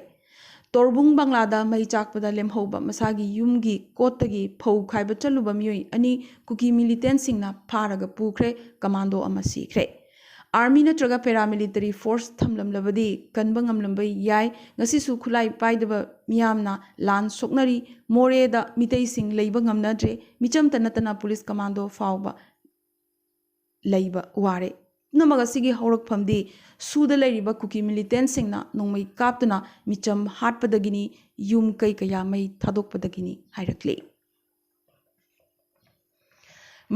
ꯇꯣꯔꯕꯨꯡ ꯕꯪꯂꯥꯗ ꯃꯩ ꯆꯥꯛꯄꯗ ꯂꯦꯝꯍꯧꯕ ꯃꯁꯥꯒꯤ ꯌꯨꯝꯒꯤ ꯀꯣꯠꯇꯒꯤ ꯐꯧ ꯈꯥꯏꯕ ꯆꯠꯂꯨꯕ ꯃꯤꯑꯣꯏ ꯑꯅꯤ ꯀꯨꯀꯤ ꯃꯤꯂꯤꯇꯦꯟꯁꯤꯡꯅ ꯐꯥꯔꯒ ꯄꯨꯈ꯭ꯔꯦ, ꯀꯃꯥꯟꯗꯣ ꯑꯃ ꯁꯤꯈ꯭ꯔꯦ꯫ ꯑꯥꯔꯃꯤ ꯅꯠꯇ꯭ꯔꯒ ꯄꯦꯔꯥꯃꯤꯂꯤꯇꯔꯤ ꯐꯣꯔꯁ ꯊꯝꯂꯝꯂꯕꯗꯤ ꯀꯟꯕ ꯉꯝꯂꯝꯕ ꯌꯥꯏ꯫ ꯉꯁꯤꯁꯨ ꯈꯨꯠꯂꯥꯏ ꯄꯥꯏꯗꯕ ꯃꯤꯌꯥꯝꯅ ꯂꯥꯟ ꯁꯣꯛꯅꯔꯤ꯫ ꯃꯣꯔꯦꯗ ꯃꯤꯇꯩꯁꯤꯡ ꯂꯩꯕ ꯉꯝꯅꯗ꯭ꯔꯦ꯫ ꯃꯤꯆꯝꯇ ꯅꯠꯇꯅ ꯄꯨꯂꯤꯁ ꯀꯃꯥꯟꯗꯣ ꯐꯥꯎꯕ ꯂꯩꯕ ꯋꯥꯔꯦ꯫ ꯄꯨꯝꯅꯃꯛ ꯑꯁꯤꯒꯤ ꯍꯧꯔꯛꯐꯝꯗꯤ ꯁꯨꯗ ꯂꯩꯔꯤꯕ ꯀꯨꯀꯤ ꯃꯤꯂꯤꯇꯦꯟꯁꯤꯡꯅ ꯅꯣꯡꯃꯩ ꯀꯥꯞꯇꯨꯅ ꯃꯤꯆꯝ ꯍꯥꯠꯄꯗꯒꯤꯅꯤ, ꯌꯨꯝ ꯀꯩ ꯀꯌꯥ ꯃꯩ ꯊꯥꯗꯣꯛꯄꯗꯒꯤꯅꯤ ꯍꯥꯏꯔꯛꯂꯤ꯫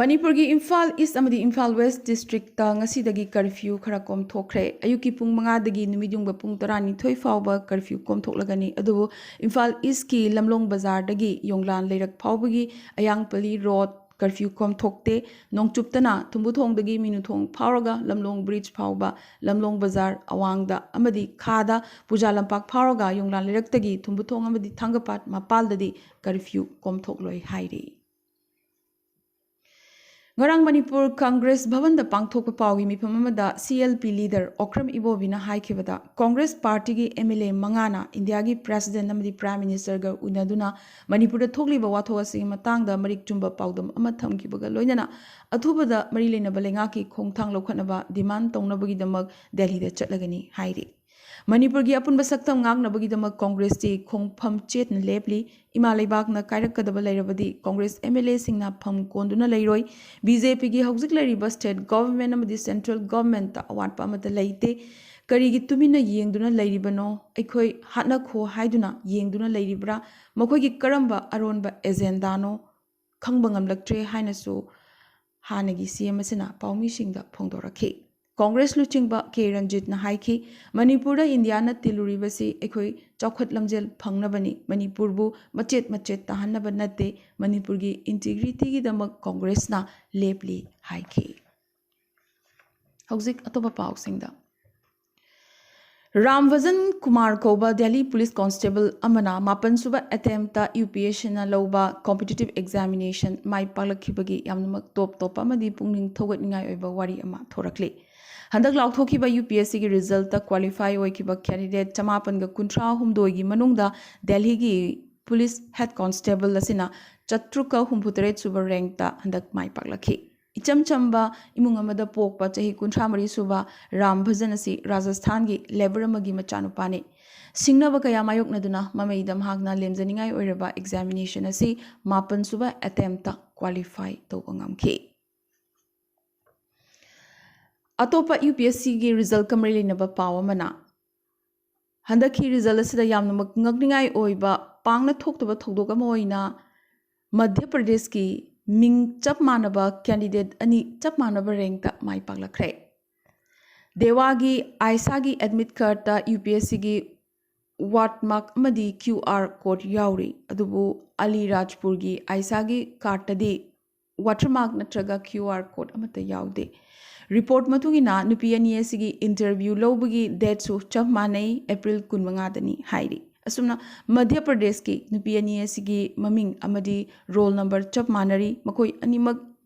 ꯃꯅꯤꯄꯨꯔꯒꯤ ꯏꯝꯐꯥꯜ ꯏꯁ ꯑꯃꯗꯤ ꯏꯝꯐꯥꯜ ꯋꯦꯁ ꯗꯤꯁꯇ꯭ꯔꯤꯛꯇ ꯉꯁꯤꯗꯒꯤ ꯀꯔꯐ꯭ꯌꯨ ꯈꯔ ꯀꯣꯝꯊꯣꯛꯈ꯭ꯔꯦ꯫ ꯑꯌꯨꯛꯀꯤ ꯄꯨꯡ ꯃꯉꯥꯗꯒꯤ ꯅꯨꯃꯤꯠꯌꯨꯡꯕ ꯄꯨꯡ ꯇꯔꯥꯅꯤꯊꯣꯏ ꯐꯥꯎꯕ ꯀꯔꯐ꯭ꯌꯨ ꯀꯣꯝꯊꯣꯛꯂꯒꯅꯤ꯫ ꯑꯗꯨꯕꯨ ꯏꯝꯐꯥꯜ ꯏꯁꯀꯤ ꯂꯝꯂꯣꯡ ꯕꯖꯥꯔꯗꯒꯤ ꯌꯣꯡꯂꯥꯟ ꯂꯩꯔꯛ ꯐꯥꯎꯕꯒꯤ ꯑꯌꯥꯡꯄꯜꯂꯤ ꯔꯣꯗ ꯀꯔꯐ꯭ꯌꯨ ꯀꯣꯝꯊꯣꯛꯇꯦ꯫ ꯅꯣꯡꯆꯨꯞꯇꯅ ꯊꯨꯝꯕꯨꯊꯣꯡꯗꯒꯤ ꯃꯤꯅꯨꯊꯣꯡ ꯐꯥꯎꯔꯒ ꯂꯝꯂꯣꯡ ꯕ꯭ꯔꯤꯖ ꯐꯥꯎꯕ, ꯂꯝꯂꯣꯡ ꯕꯖꯥꯔ ꯑꯋꯥꯡꯗ ꯑꯃꯗꯤ ꯈꯥꯗ ꯄꯨꯖꯥ ꯂꯝꯄꯥꯛ ꯐꯥꯎꯔꯒ ꯌꯣꯡꯂꯥꯟ ꯂꯩꯔꯛꯇꯒꯤ ꯊꯨꯝꯕꯨꯊꯣꯡ ꯑꯃꯗꯤ ꯊꯥꯡꯒꯄꯥꯠ ꯃꯄꯥꯜꯗꯗꯤ ꯀꯔꯐ꯭ꯌꯨ ꯀꯣꯝꯊꯣꯛꯂꯣꯏ ꯍꯥꯏꯔꯤ꯫ ꯉꯔꯥꯡ ꯃꯅꯤꯄꯨꯔ ꯀꯪꯒ꯭ꯔꯦꯁ ꯚꯕꯟꯗ ꯄꯥꯡꯊꯣꯛꯄ ꯄꯥꯎꯒꯤ ꯃꯤꯐꯝ ꯑꯃꯗ C L P leader Okram ꯏꯕꯣꯕꯤꯅ ꯍꯥꯏꯈꯤꯕꯗ, ꯀꯪꯒ꯭ꯔꯦꯁ ꯄꯥꯔꯇꯤꯒꯤ ꯑꯦꯝ ꯑꯦꯜ ꯑꯦ ꯃꯉꯥꯅ ꯏꯟꯗꯤꯌꯥꯒꯤ ꯄ꯭ꯔꯦꯁꯤꯗꯦꯟꯠ ꯑꯃꯗꯤ ꯄ꯭ꯔꯥꯏꯝ ꯃꯤꯅꯤꯁꯇꯔꯒ ꯎꯅꯗꯨꯅ ꯃꯅꯤꯄꯨꯔꯗ ꯊꯣꯛꯂꯤꯕ ꯋꯥꯊꯣꯛ ꯑꯁꯤꯒꯤ ꯃꯇꯥꯡꯗ ꯃꯔꯤꯛ ꯆꯨꯝꯕ ꯄꯥꯎꯗꯝ ꯑꯃ ꯊꯝꯈꯤꯕꯒ ꯂꯣꯏꯅꯅ ꯑꯊꯨꯕꯗ ꯃꯔꯤ ꯂꯩꯅꯕ ꯂꯩꯉꯥꯛꯀꯤ ꯈꯣꯡꯊꯥꯡ ꯂꯧꯈꯠꯅꯕ ꯗꯤꯃꯥꯟ ꯇꯧꯅꯕꯒꯤꯗꯃꯛ ꯗꯦꯜꯍꯤꯗ ꯆꯠꯂꯒꯅꯤ ꯍꯥꯏꯔꯤ꯫ ꯃꯅꯤꯄꯨꯔꯒꯤ ꯑꯄꯨꯟꯕ ꯁꯛꯇꯝ ꯉꯥꯛꯅꯕꯒꯤꯗꯃꯛ ꯀꯪꯒ꯭ꯔꯦꯁꯇꯤ ꯈꯣꯡꯐꯝ ꯆꯦꯠꯅ ꯂꯦꯞꯂꯤ꯫ ꯏꯃꯥ ꯂꯩꯕꯥꯛꯅ ꯀꯥꯏꯔꯛꯀꯗꯕ ꯂꯩꯔꯕꯗꯤ ꯀꯪꯒ꯭ꯔꯦꯁ ꯑꯦꯝ ꯑꯦꯜ ꯑꯦꯁꯤꯡꯅ ꯐꯝ ꯀꯣꯟꯗꯨꯅ ꯂꯩꯔꯣꯏ꯫ ꯕꯤ ꯖꯦ ꯄꯤꯒꯤ ꯍꯧꯖꯤꯛ ꯂꯩꯔꯤꯕ ꯁ꯭ꯇꯦꯠ ꯒꯣꯚꯔꯟꯃꯦꯟꯠ ꯑꯃꯗꯤ ꯁꯦꯟꯇ꯭ꯔꯦꯜ ꯒꯣꯚꯔꯟꯃꯦꯟꯠꯇ ꯑꯋꯥꯠꯄ ꯑꯃꯠꯇ ꯂꯩꯇꯦ꯫ ꯀꯔꯤꯒꯤ ꯇꯨꯃꯤꯟꯅ ꯌꯦꯡꯗꯨꯅ ꯂꯩꯔꯤꯕꯅꯣ? ꯑꯩꯈꯣꯏ ꯍꯥꯠꯅꯈꯣ ꯍꯥꯏꯗꯨꯅ ꯌꯦꯡꯗꯨꯅ ꯂꯩꯔꯤꯕ꯭ꯔꯥ? ꯃꯈꯣꯏꯒꯤ ꯀꯔꯝꯕ ꯑꯔꯣꯟꯕ ꯑꯦꯖꯦꯟꯗꯥꯅꯣ? ꯈꯪꯕ ꯉꯝꯂꯛꯇ꯭ꯔꯦ ꯍꯥꯏꯅꯁꯨ ꯍꯥꯟꯅꯒꯤ ꯁꯤ ꯑꯦꯝ ꯑꯁꯤꯅ ꯄꯥꯎꯃꯤꯁꯤꯡꯗ ꯐꯣꯡꯗꯣꯔꯛꯈꯤ꯫ ꯀꯪꯒ꯭ꯔꯦꯁ ꯂꯨꯆꯤꯡꯕ ꯀꯦ ꯔꯟꯖꯤꯠꯅ ꯍꯥꯏꯈꯤ, ꯃꯅꯤꯄꯨꯔꯗ ꯏꯟꯗꯤꯌꯥꯅ ꯇꯤꯜꯂꯨꯔꯤꯕꯁꯤ ꯑꯩꯈꯣꯏ ꯆꯥꯎꯈꯠ ꯂꯝꯖꯦꯜ ꯐꯪꯅꯕꯅꯤ, ꯃꯅꯤꯄꯨꯔꯕꯨ ꯃꯆꯦꯠ ꯃꯆꯦꯠ ꯇꯥꯍꯟꯅꯕ ꯅꯠꯇꯦ, ꯃꯅꯤꯄꯨꯔꯒꯤ ꯏꯟꯇꯤꯒ꯭ꯔꯤꯇꯤꯒꯤꯗꯃꯛ ꯀꯪꯒ꯭ꯔꯦꯁꯅ ꯂꯦꯞꯂꯤ ꯍꯥꯏꯈꯤ꯫ ꯍꯧꯖꯤꯛ ꯑꯇꯣꯞꯄ ꯄꯥꯎꯁꯤꯡꯗ꯫ ꯔꯥꯝ ꯚꯖꯟ ꯀꯨꯃꯥꯔ ꯀꯧꯕ ꯗꯦꯜꯂꯤ ꯄꯨꯂꯤꯁ ꯀꯣꯟꯁꯇꯦꯕꯜ ꯑꯃꯅ ꯃꯥꯄꯟꯁꯨꯕ ꯑꯦꯇꯦꯝꯞꯇ ꯌꯨ ꯄꯤ ꯑꯦꯁ ꯁꯤꯅ ꯂꯧꯕ ꯀꯣꯝꯄꯤꯇꯤꯇꯤꯚ ꯑꯦꯛꯖꯥꯃꯤꯅꯦꯁꯟ ꯃꯥꯏ ꯄꯥꯛꯂꯛꯈꯤꯕꯒꯤ ꯌꯥꯝꯅꯃꯛ ꯇꯣꯞ ꯇꯣꯞꯄ ꯑꯃꯗꯤ ꯄꯨꯛꯅꯤꯡ ꯊꯧꯒꯠꯅꯤꯡꯉꯥꯏ ꯑꯣꯏꯕ ꯋꯥꯔꯤ ꯑꯃ ꯊꯣꯔꯛꯂꯤ꯫ ꯍꯟꯗꯛ ꯂꯥꯎꯊꯣꯛꯈꯤꯕ ꯌꯨ ꯄꯤ ꯑꯦꯁ ꯁꯤꯒꯤ ꯔꯤꯖꯜꯠꯇ ꯀ꯭ꯋꯥꯂꯤꯐꯥꯏ ꯑꯣꯏꯈꯤꯕ ꯀꯦꯟꯗꯤꯗꯦꯠ ꯆꯃꯥꯄꯟꯒ ꯀꯨꯟꯊ꯭ꯔꯥ ꯍꯨꯝꯗꯣꯏꯒꯤ ꯃꯅꯨꯡꯗ ꯗꯦꯜꯂꯤꯒꯤ ꯄꯨꯂꯤꯁ ꯍꯦꯗ ꯀꯣꯟꯁꯇꯦꯕꯜ ꯑꯁꯤꯅ ꯆꯥꯇ꯭ꯔꯨꯛꯀ ꯍꯨꯝꯐꯨꯇꯔꯦꯠ ꯁꯨꯕ ꯔꯦꯡꯛꯇ ꯍꯟꯗꯛ ꯃꯥꯏ ꯄꯥꯛꯂꯛꯈꯤ꯫ ꯏꯆꯝ ꯆꯝꯕ ꯏꯃꯨꯡ ꯑꯃꯗ ꯄꯣꯛꯄ ꯆꯍꯤ ꯀꯨꯟꯊ꯭ꯔꯥ ꯃꯔꯤ ꯁꯨꯕ ꯔꯥꯝ ꯚꯖꯟ ꯑꯁꯤ ꯔꯥꯖꯁꯊꯥꯟꯒꯤ ꯂꯦꯕꯔ ꯑꯃꯒꯤ ꯃꯆꯥꯅꯨꯄꯥꯅꯤ꯫ ꯁꯤꯡꯅꯕ ꯀꯌꯥ ꯃꯥꯌꯣꯛꯅꯗꯨꯅ ꯃꯃꯩꯗ ꯃꯍꯥꯛꯅ ꯂꯦꯝꯖꯅꯤꯡꯉꯥꯏ ꯑꯣꯏꯔꯕ ꯑꯦꯛꯖꯥꯃꯤꯅꯦꯁꯟ ꯑꯁꯤ ꯃꯥꯄꯟ ꯁꯨꯕ ꯑꯦꯇꯦꯝꯞꯇ ꯀ꯭ꯋꯥꯂꯤꯐꯥꯏ ꯇꯧꯕ ꯉꯝꯈꯤ꯫ ꯑꯇꯣꯞꯄ ꯌꯨ ꯄꯤ ꯑꯦꯁ ꯁꯤꯒꯤ ꯔꯤꯖꯜꯀ ꯃꯔꯤ ꯂꯩꯅꯕ ꯄꯥꯎ ꯑꯃꯅ, ꯍꯟꯗꯛꯀꯤ ꯔꯤꯖꯜ ꯑꯁꯤꯗ ꯌꯥꯝꯅꯃꯛ ꯉꯛꯅꯤꯡꯉꯥꯏ ꯑꯣꯏꯕ, ꯄꯥꯡꯅ ꯊꯣꯛꯇꯕ ꯊꯧꯗꯣꯛ ꯑꯃ ꯑꯣꯏꯅ ꯃꯙ꯭ꯌ ꯄ꯭ꯔꯗꯦꯁꯀꯤ ꯃꯤꯡ ꯆꯞ ꯃꯥꯟꯅꯕ ꯀꯦꯟꯗꯤꯗꯦꯠ ꯑꯅꯤ ꯆꯞ ꯃꯥꯟꯅꯕ ꯔꯦꯡꯇ ꯃꯥꯏ ꯄꯥꯛꯂꯛꯈ꯭ꯔꯦ꯫ ꯗꯦꯋꯥꯒꯤ ꯑꯥꯏꯁꯥꯒꯤ ꯑꯦꯗꯃꯤꯠ ꯀꯥꯔꯠꯇ ꯌꯨ ꯄꯤ ꯑꯦꯁ ꯁꯤꯒꯤ ꯋꯥꯔꯗ ꯃꯥꯔꯛ ꯑꯃꯗꯤ ꯀ꯭ꯌꯨ ꯑꯥꯔ ꯀꯣꯗ ꯌꯥꯎꯔꯤ, ꯑꯗꯨꯕꯨ ꯑꯂꯤ ꯔꯥꯖꯄꯨꯔꯒꯤ ꯑꯥꯏꯁꯥꯒꯤ ꯀꯥꯔꯠꯇꯗꯤ ꯋꯥꯇꯔꯃꯥꯔꯛ ꯅꯠꯇ꯭ꯔꯒ ꯀ꯭ꯌꯨ ꯑꯥꯔ ꯀꯣꯗ ꯑꯃꯠꯇ ꯌꯥꯎꯗꯦ꯫ ꯔꯤꯄꯣꯔꯠ ꯃꯇꯨꯡ ꯏꯟꯅ ꯅꯨꯄꯤ ꯑꯅꯤ ꯑꯁꯤꯒꯤ ꯏꯟꯇꯔꯚ꯭ꯌꯨ ꯂꯧꯕꯒꯤ ꯗꯦꯠꯁꯨ ꯆꯞ ꯃꯥꯟꯅꯩ, ꯑꯦꯄ꯭ꯔꯤꯜ ꯀꯨꯟꯃꯉꯥꯗꯅꯤ ꯍꯥꯏꯔꯤ꯫ ꯑꯁꯨꯝꯅ ꯃꯙ꯭ꯌ ꯄ꯭ꯔꯗꯦꯁꯀꯤ ꯅꯨꯄꯤ ꯑꯅꯤ ꯑꯁꯤꯒꯤ ꯃꯃꯤꯡ ꯑꯃꯗꯤ ꯔꯣꯜ ꯅꯝꯕꯔ ꯆꯞ ꯃꯥꯟꯅꯔꯤ꯫ ꯃꯈꯣꯏ ꯑꯅꯤꯃꯛ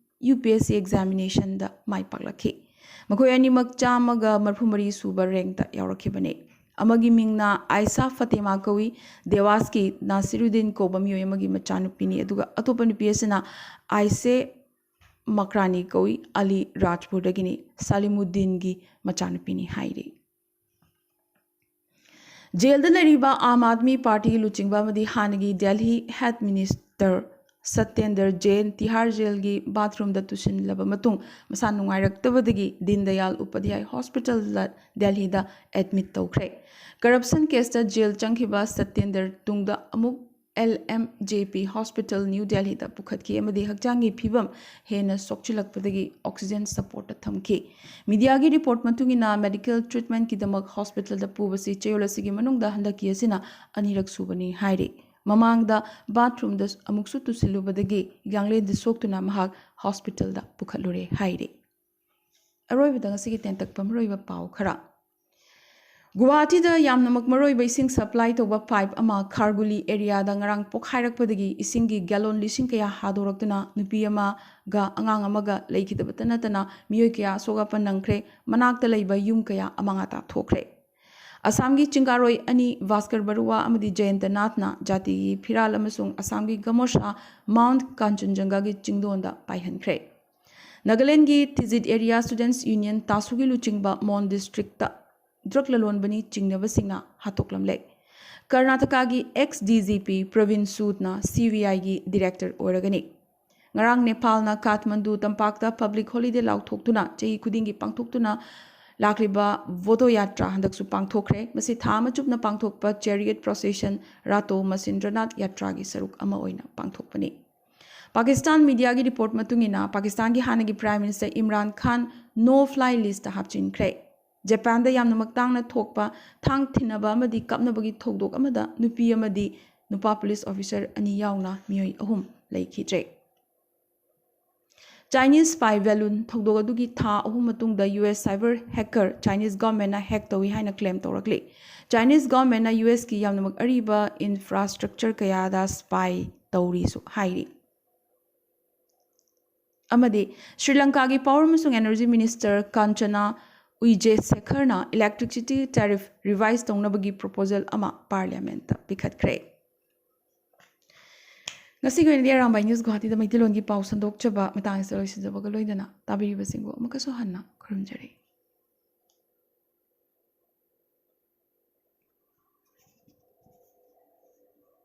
ꯌꯨ ꯄꯤ ꯑꯦꯁ ꯁꯤ ꯑꯦꯛꯖꯥꯃꯤꯅꯦꯁꯟꯗ ꯃꯥꯏ ꯄꯥꯛꯂꯛꯈꯤ꯫ ꯃꯈꯣꯏ ꯑꯅꯤꯃꯛ ꯆꯥꯝꯃꯒ ꯃꯔꯤꯐꯨ ꯃꯔꯤ ꯁꯨꯕ ꯔꯦꯡꯇ ꯌꯥꯎꯔꯛꯈꯤꯕꯅꯤ꯫ ꯑꯃꯒꯤ ꯃꯤꯡꯅ ꯑꯥꯏꯁꯥ ꯐꯇꯦꯃꯥ ꯀꯧꯏ, ꯗꯦꯋꯥꯁꯀꯤ ꯅꯥꯁꯤꯔꯨꯗꯤꯟ ꯀꯧꯕ ꯃꯤꯑꯣꯏ ꯑꯃꯒꯤ ꯃꯆꯥꯅꯨꯄꯤꯅꯤ, ꯑꯗꯨꯒ ꯑꯇꯣꯞꯄ ꯅꯨꯄꯤ ꯑꯁꯤꯅ ꯑꯥꯏꯁꯦ ꯃꯀ꯭ꯔꯥꯅꯤ ꯀꯧꯏ, ꯑꯂꯤ ꯔꯥꯖꯄꯨꯔꯗꯒꯤꯅꯤ, ꯁꯥꯂꯤꯃꯨꯗꯤꯟꯒꯤ ꯃꯆꯥꯅꯨꯄꯤꯅꯤ ꯍꯥꯏꯔꯤ꯫ ꯖꯦꯜꯗ ꯂꯩꯔꯤꯕ ꯑꯥꯝ ꯑꯥꯗꯃꯤ ꯄꯥꯔꯇꯤꯒꯤ ꯂꯨꯆꯤꯡꯕ ꯑꯃꯗꯤ ꯍꯥꯟꯅꯒꯤ ꯗꯦꯜꯍꯤ ꯍꯦꯗ ꯃꯤꯅꯤꯁꯇꯔ ꯁꯇꯦꯟꯗꯔ ꯖꯦꯟ ꯇꯤꯍꯥꯔ ꯖꯦꯜꯒꯤ ꯕꯥꯊꯔꯨꯝꯗ ꯇꯨꯁꯤꯜꯂꯕ ꯃꯇꯨꯡ ꯃꯁꯥ ꯅꯨꯡꯉꯥꯏꯔꯛꯇꯕꯗꯒꯤ ꯗꯤꯟ ꯗꯌꯥꯜ ꯎꯄꯥꯙ꯭ꯌꯥꯏ ꯍꯣꯁꯄꯤꯇꯥꯜꯗ ꯗꯦꯜꯍꯤꯗ ꯑꯦꯗꯃꯤꯠ ꯇꯧꯈ꯭ꯔꯦ꯫ ꯀꯔꯞꯁꯟ ꯀꯦꯁꯇ ꯖꯦꯜ ꯆꯪꯈꯤꯕ ꯁꯇꯦꯟꯗꯔ ꯇꯨꯡꯗ ꯑꯃꯨꯛ ꯑꯦꯜ ꯑꯦꯝ ꯖꯦ ꯄꯤ ꯍꯣꯁꯄꯤꯇꯥꯜ ꯅ꯭ꯌꯨ ꯗꯦꯜꯍꯤꯗ ꯄꯨꯈꯠꯈꯤ ꯑꯃꯗꯤ ꯍꯛꯆꯥꯡꯒꯤ ꯐꯤꯕꯝ ꯍꯦꯟꯅ ꯁꯣꯛꯆꯤꯜꯂꯛꯄꯗꯒꯤ ꯑꯣꯛꯁꯤꯖꯦꯟ ꯁꯄꯣꯔꯠꯇ ꯊꯝꯈꯤ꯫ ꯃꯤꯗꯤꯌꯥꯒꯤ ꯔꯤꯄꯣꯔꯠ ꯃꯇꯨꯡ ꯏꯟꯅ ꯃꯦꯗꯤꯀꯦꯜ ꯇ꯭ꯔꯤꯠꯃꯦꯟꯠꯀꯤꯗꯃꯛ ꯍꯣꯁꯄꯤꯇꯥꯜꯗ ꯄꯨꯕꯁꯤ ꯆꯌꯣꯜ ꯑꯁꯤꯒꯤ ꯃꯅꯨꯡꯗ ꯍꯟꯗꯛꯀꯤ ꯑꯁꯤꯅ ꯑꯅꯤꯔꯛ ꯁꯨꯕꯅꯤ ꯍꯥꯏꯔꯤ꯫ ꯃꯃꯥꯡꯗ ꯕꯥꯊꯔꯨꯝꯗ ꯑꯃꯨꯛꯁꯨ ꯇꯨꯁꯤꯜꯂꯨꯕꯗꯒꯤ ꯌꯥꯡꯂꯦꯟꯗ ꯁꯣꯛꯇꯨꯅ ꯃꯍꯥꯛ ꯍꯣꯁꯄꯤꯇꯥꯜꯗ ꯄꯨꯈꯠꯂꯨꯔꯦ ꯍꯥꯏꯔꯤ꯫ ꯑꯔꯣꯏꯕꯗ ꯉꯁꯤꯒꯤ ꯇꯦꯟꯇꯛꯄ ꯃꯔꯨꯑꯣꯏꯕ ꯄꯥꯎ ꯈꯔ꯫ ꯒꯨꯋꯥꯍꯥꯇꯤꯗ ꯌꯥꯝꯅꯃꯛ ꯃꯔꯨꯑꯣꯏꯕ ꯏꯁꯤꯡ ꯁꯄ꯭ꯂꯥꯏ ꯇꯧꯕ ꯄꯥꯏꯞ ꯑꯃ ꯈꯥꯔꯒꯨꯂꯤ ꯑꯦꯔꯤꯌꯥꯗ ꯉꯔꯥꯡ ꯄꯣꯈꯥꯏꯔꯛꯄꯗꯒꯤ ꯏꯁꯤꯡꯒꯤ ꯒꯦꯂꯣꯟ ꯂꯤꯁꯤꯡ ꯀꯌꯥ ꯍꯥꯗꯣꯔꯛꯇꯨꯅ ꯅꯨꯄꯤ ꯑꯃꯒ ꯑꯉꯥꯡ ꯑꯃꯒ ꯂꯩꯈꯤꯗꯕꯇ ꯅꯠꯇꯅ ꯃꯤꯑꯣꯏ ꯀꯌꯥ ꯑꯁꯣꯛ ꯑꯄꯟ ꯅꯪꯈ꯭ꯔꯦ꯫ ꯃꯅꯥꯛꯇ ꯂꯩꯕ ꯌꯨꯝ ꯀꯌꯥ ꯑꯃꯥꯡ ꯑꯇꯥ ꯊꯣꯛꯈ꯭ꯔꯦ꯫ ꯑꯁꯥꯝꯒꯤ ꯆꯤꯡꯒꯥꯔꯣꯏ ꯑꯅꯤ ꯚꯥꯁꯀꯔ ꯕꯔꯨꯋꯥ ꯑꯃꯗꯤ ꯖꯌꯟꯇ ꯅꯥꯊꯅ ꯖꯥꯇꯤꯒꯤ ꯐꯤꯔꯥꯜ ꯑꯃꯁꯨꯡ ꯑꯁꯥꯝꯒꯤ ꯒꯃꯣꯁꯥ ꯃꯥꯎꯟꯠ ꯀꯥꯟꯆꯟꯖꯪꯒꯥꯒꯤ ꯆꯤꯡꯗꯣꯟꯗ ꯄꯥꯏꯍꯟꯈ꯭ꯔꯦ꯫ ꯅꯥꯒꯥꯂꯦꯟꯒꯤ ꯊꯤꯖꯤꯠ ꯑꯦꯔꯤꯌꯥ ꯁ꯭ꯇꯨꯗꯦꯟꯠꯁ ꯌꯨꯅꯤꯌꯟ ꯇꯥꯁꯨꯒꯤ ꯂꯨꯆꯤꯡꯕ ꯃꯣꯟ ꯗꯤꯁꯇ꯭ꯔꯤꯛꯇ ꯗ꯭ꯔꯒ ꯂꯂꯣꯟꯕꯅꯤ ꯆꯤꯡꯅꯕꯁꯤꯡꯅ ꯍꯥꯠꯇꯣꯛꯂꯝꯂꯦ꯫ ꯀꯔꯅꯥꯇꯀꯥꯒꯤ ex D G P Prabin ꯁꯨꯗꯅ ꯁꯤ ꯕꯤ ꯑꯥꯏꯒꯤ ꯗꯤꯔꯦꯛꯇꯔ ꯑꯣꯏꯔꯒꯅꯤ꯫ ꯉꯔꯥꯡ ꯅꯦꯄꯥꯜꯅ ꯀꯥꯊꯃꯟꯗꯨ ꯇꯝꯄꯥꯛꯇ ꯄꯕ꯭ꯂꯤꯛ ꯍꯣꯂꯤꯗꯦ ꯂꯥꯎꯊꯣꯛꯇꯨꯅ ꯆꯍꯤ ꯈꯨꯗꯤꯡꯒꯤ ꯄꯥꯡꯊꯣꯛꯇꯨꯅ ꯂꯥꯛꯂꯤꯕ ꯕꯣꯗꯣ ꯌꯥꯇ꯭ꯔꯥ ꯍꯟꯗꯛꯁꯨ ꯄꯥꯡꯊꯣꯛꯈ꯭ꯔꯦ꯫ ꯃꯁꯤ ꯊꯥ ꯑꯃ ꯆꯨꯞꯅ ꯄꯥꯡꯊꯣꯛꯄ ꯆꯦꯔꯤꯌꯠ ꯄ꯭ꯔꯣꯁꯦꯁꯟ ꯔꯥꯇꯣ ꯃꯁꯤꯟꯗ꯭ꯔꯅꯥꯊ ꯌꯥꯇ꯭ꯔꯥꯒꯤ ꯁꯔꯨꯛ ꯑꯃ ꯑꯣꯏꯅ ꯄꯥꯡꯊꯣꯛꯄꯅꯤ꯫ ꯄꯥꯀꯤꯁꯇꯥꯟ ꯃꯤꯗꯤꯌꯥꯒꯤ ꯔꯤꯄꯣꯔꯠ ꯃꯇꯨꯡ ꯏꯟꯅ, ꯄꯥꯀꯤꯁꯇꯥꯟꯒꯤ ꯍꯥꯟꯅꯒꯤ ꯄ꯭ꯔꯥꯏꯝ ꯃꯤꯅꯤꯁꯇꯔ ꯏꯝꯔꯥꯟ ꯈꯥꯟ ꯅꯣ ꯐ꯭ꯂꯥꯏ ꯂꯤꯁꯇ ꯍꯥꯞꯆꯤꯟꯈ꯭ꯔꯦ꯫ ꯖꯄꯥꯟꯗ ꯌꯥꯝꯅꯃꯛ ꯇꯥꯡꯅ ꯊꯣꯛꯄ ꯊꯥꯡ ꯊꯤꯟꯅꯕ ꯑꯃꯗꯤ ꯀꯥꯞꯅꯕꯒꯤ ꯊꯧꯗꯣꯛ ꯑꯃꯗ ꯅꯨꯄꯤ ꯑꯃꯗꯤ ꯅꯨꯄꯥ ꯄꯨꯂꯤꯁ ꯑꯣꯐꯤꯁꯔ ꯑꯅꯤ ꯌꯥꯎꯅ ꯃꯤꯑꯣꯏ ꯑꯍꯨꯝ ꯂꯩꯈꯤꯗ꯭ꯔꯦ꯫ ꯆꯥꯏꯅꯤꯁ ꯁ꯭ꯄꯥꯏ ꯕꯦꯂꯨꯟ ꯊꯧꯗꯣꯛ ꯑꯗꯨꯒꯤ ꯊꯥ ꯑꯍꯨꯝ ꯃꯇꯨꯡꯗ U S cyber hacker Chinese ꯒꯚꯔꯟꯃꯦꯟꯠꯅ ꯍꯦꯛ ꯇꯧꯏ ꯍꯥꯏꯅ ꯀ꯭ꯂꯦꯝ ꯇꯧꯔꯛꯂꯤ꯫ ꯆꯥꯏꯅꯤꯁ ꯒꯚꯔꯟꯃꯦꯟꯠꯅ ꯌꯨ ꯑꯦꯁꯀꯤ ꯌꯥꯝꯅꯃꯛ ꯑꯔꯤꯕ ꯏꯟꯐ꯭ꯔꯥꯁ꯭ꯇ꯭ꯔꯛꯆꯔ ꯀꯌꯥꯗ ꯁ꯭ꯄꯥꯏ ꯇꯧꯔꯤꯁꯨ ꯍꯥꯏꯔꯤ꯫ ꯑꯃꯗꯤ ꯁ꯭ꯔꯤ ꯂꯪꯀꯥꯒꯤ ꯄꯥꯋꯔ ꯑꯃꯁꯨꯡ ꯑꯦꯅꯔꯖꯤ ꯃꯤꯅꯤꯁꯇꯔ ꯀꯥꯟꯆꯅꯥ ꯎꯏꯖꯦꯁꯦꯈꯔꯅ ꯏꯂꯦꯛꯇ꯭ꯔꯤꯁꯤꯇꯤ ꯇꯦꯔꯤꯐ ꯔꯤꯚꯥꯏꯁ ꯇꯧꯅꯕꯒꯤ ꯄ꯭ꯔꯣꯄꯣꯖꯦꯜ ꯑꯃ ꯄꯥꯔꯂꯤꯌꯥꯃꯦꯟꯠꯇ ꯄꯤꯈꯠꯈ꯭ꯔꯦ꯫ ꯉꯁꯤꯒꯤ ꯑꯣꯏꯅꯗꯤ ꯑꯔꯥꯝꯕꯥꯏ ꯅ꯭ꯌꯨꯁ ꯒꯨꯋꯥꯍꯥꯇꯤꯗ ꯃꯩꯇꯩꯂꯣꯟꯒꯤ ꯄꯥꯎ ꯁꯟꯗꯣꯛꯆꯕ ꯃꯇꯥꯡ ꯑꯁꯤꯗ ꯂꯣꯏꯁꯤꯟꯖꯕꯒ ꯂꯣꯏꯅꯅ ꯇꯥꯕꯤꯔꯤꯕꯁꯤꯡꯕꯨ ꯑꯃꯨꯛꯀꯁꯨ ꯍꯟꯅ ꯈꯨꯔꯨꯝꯖꯔꯤ꯫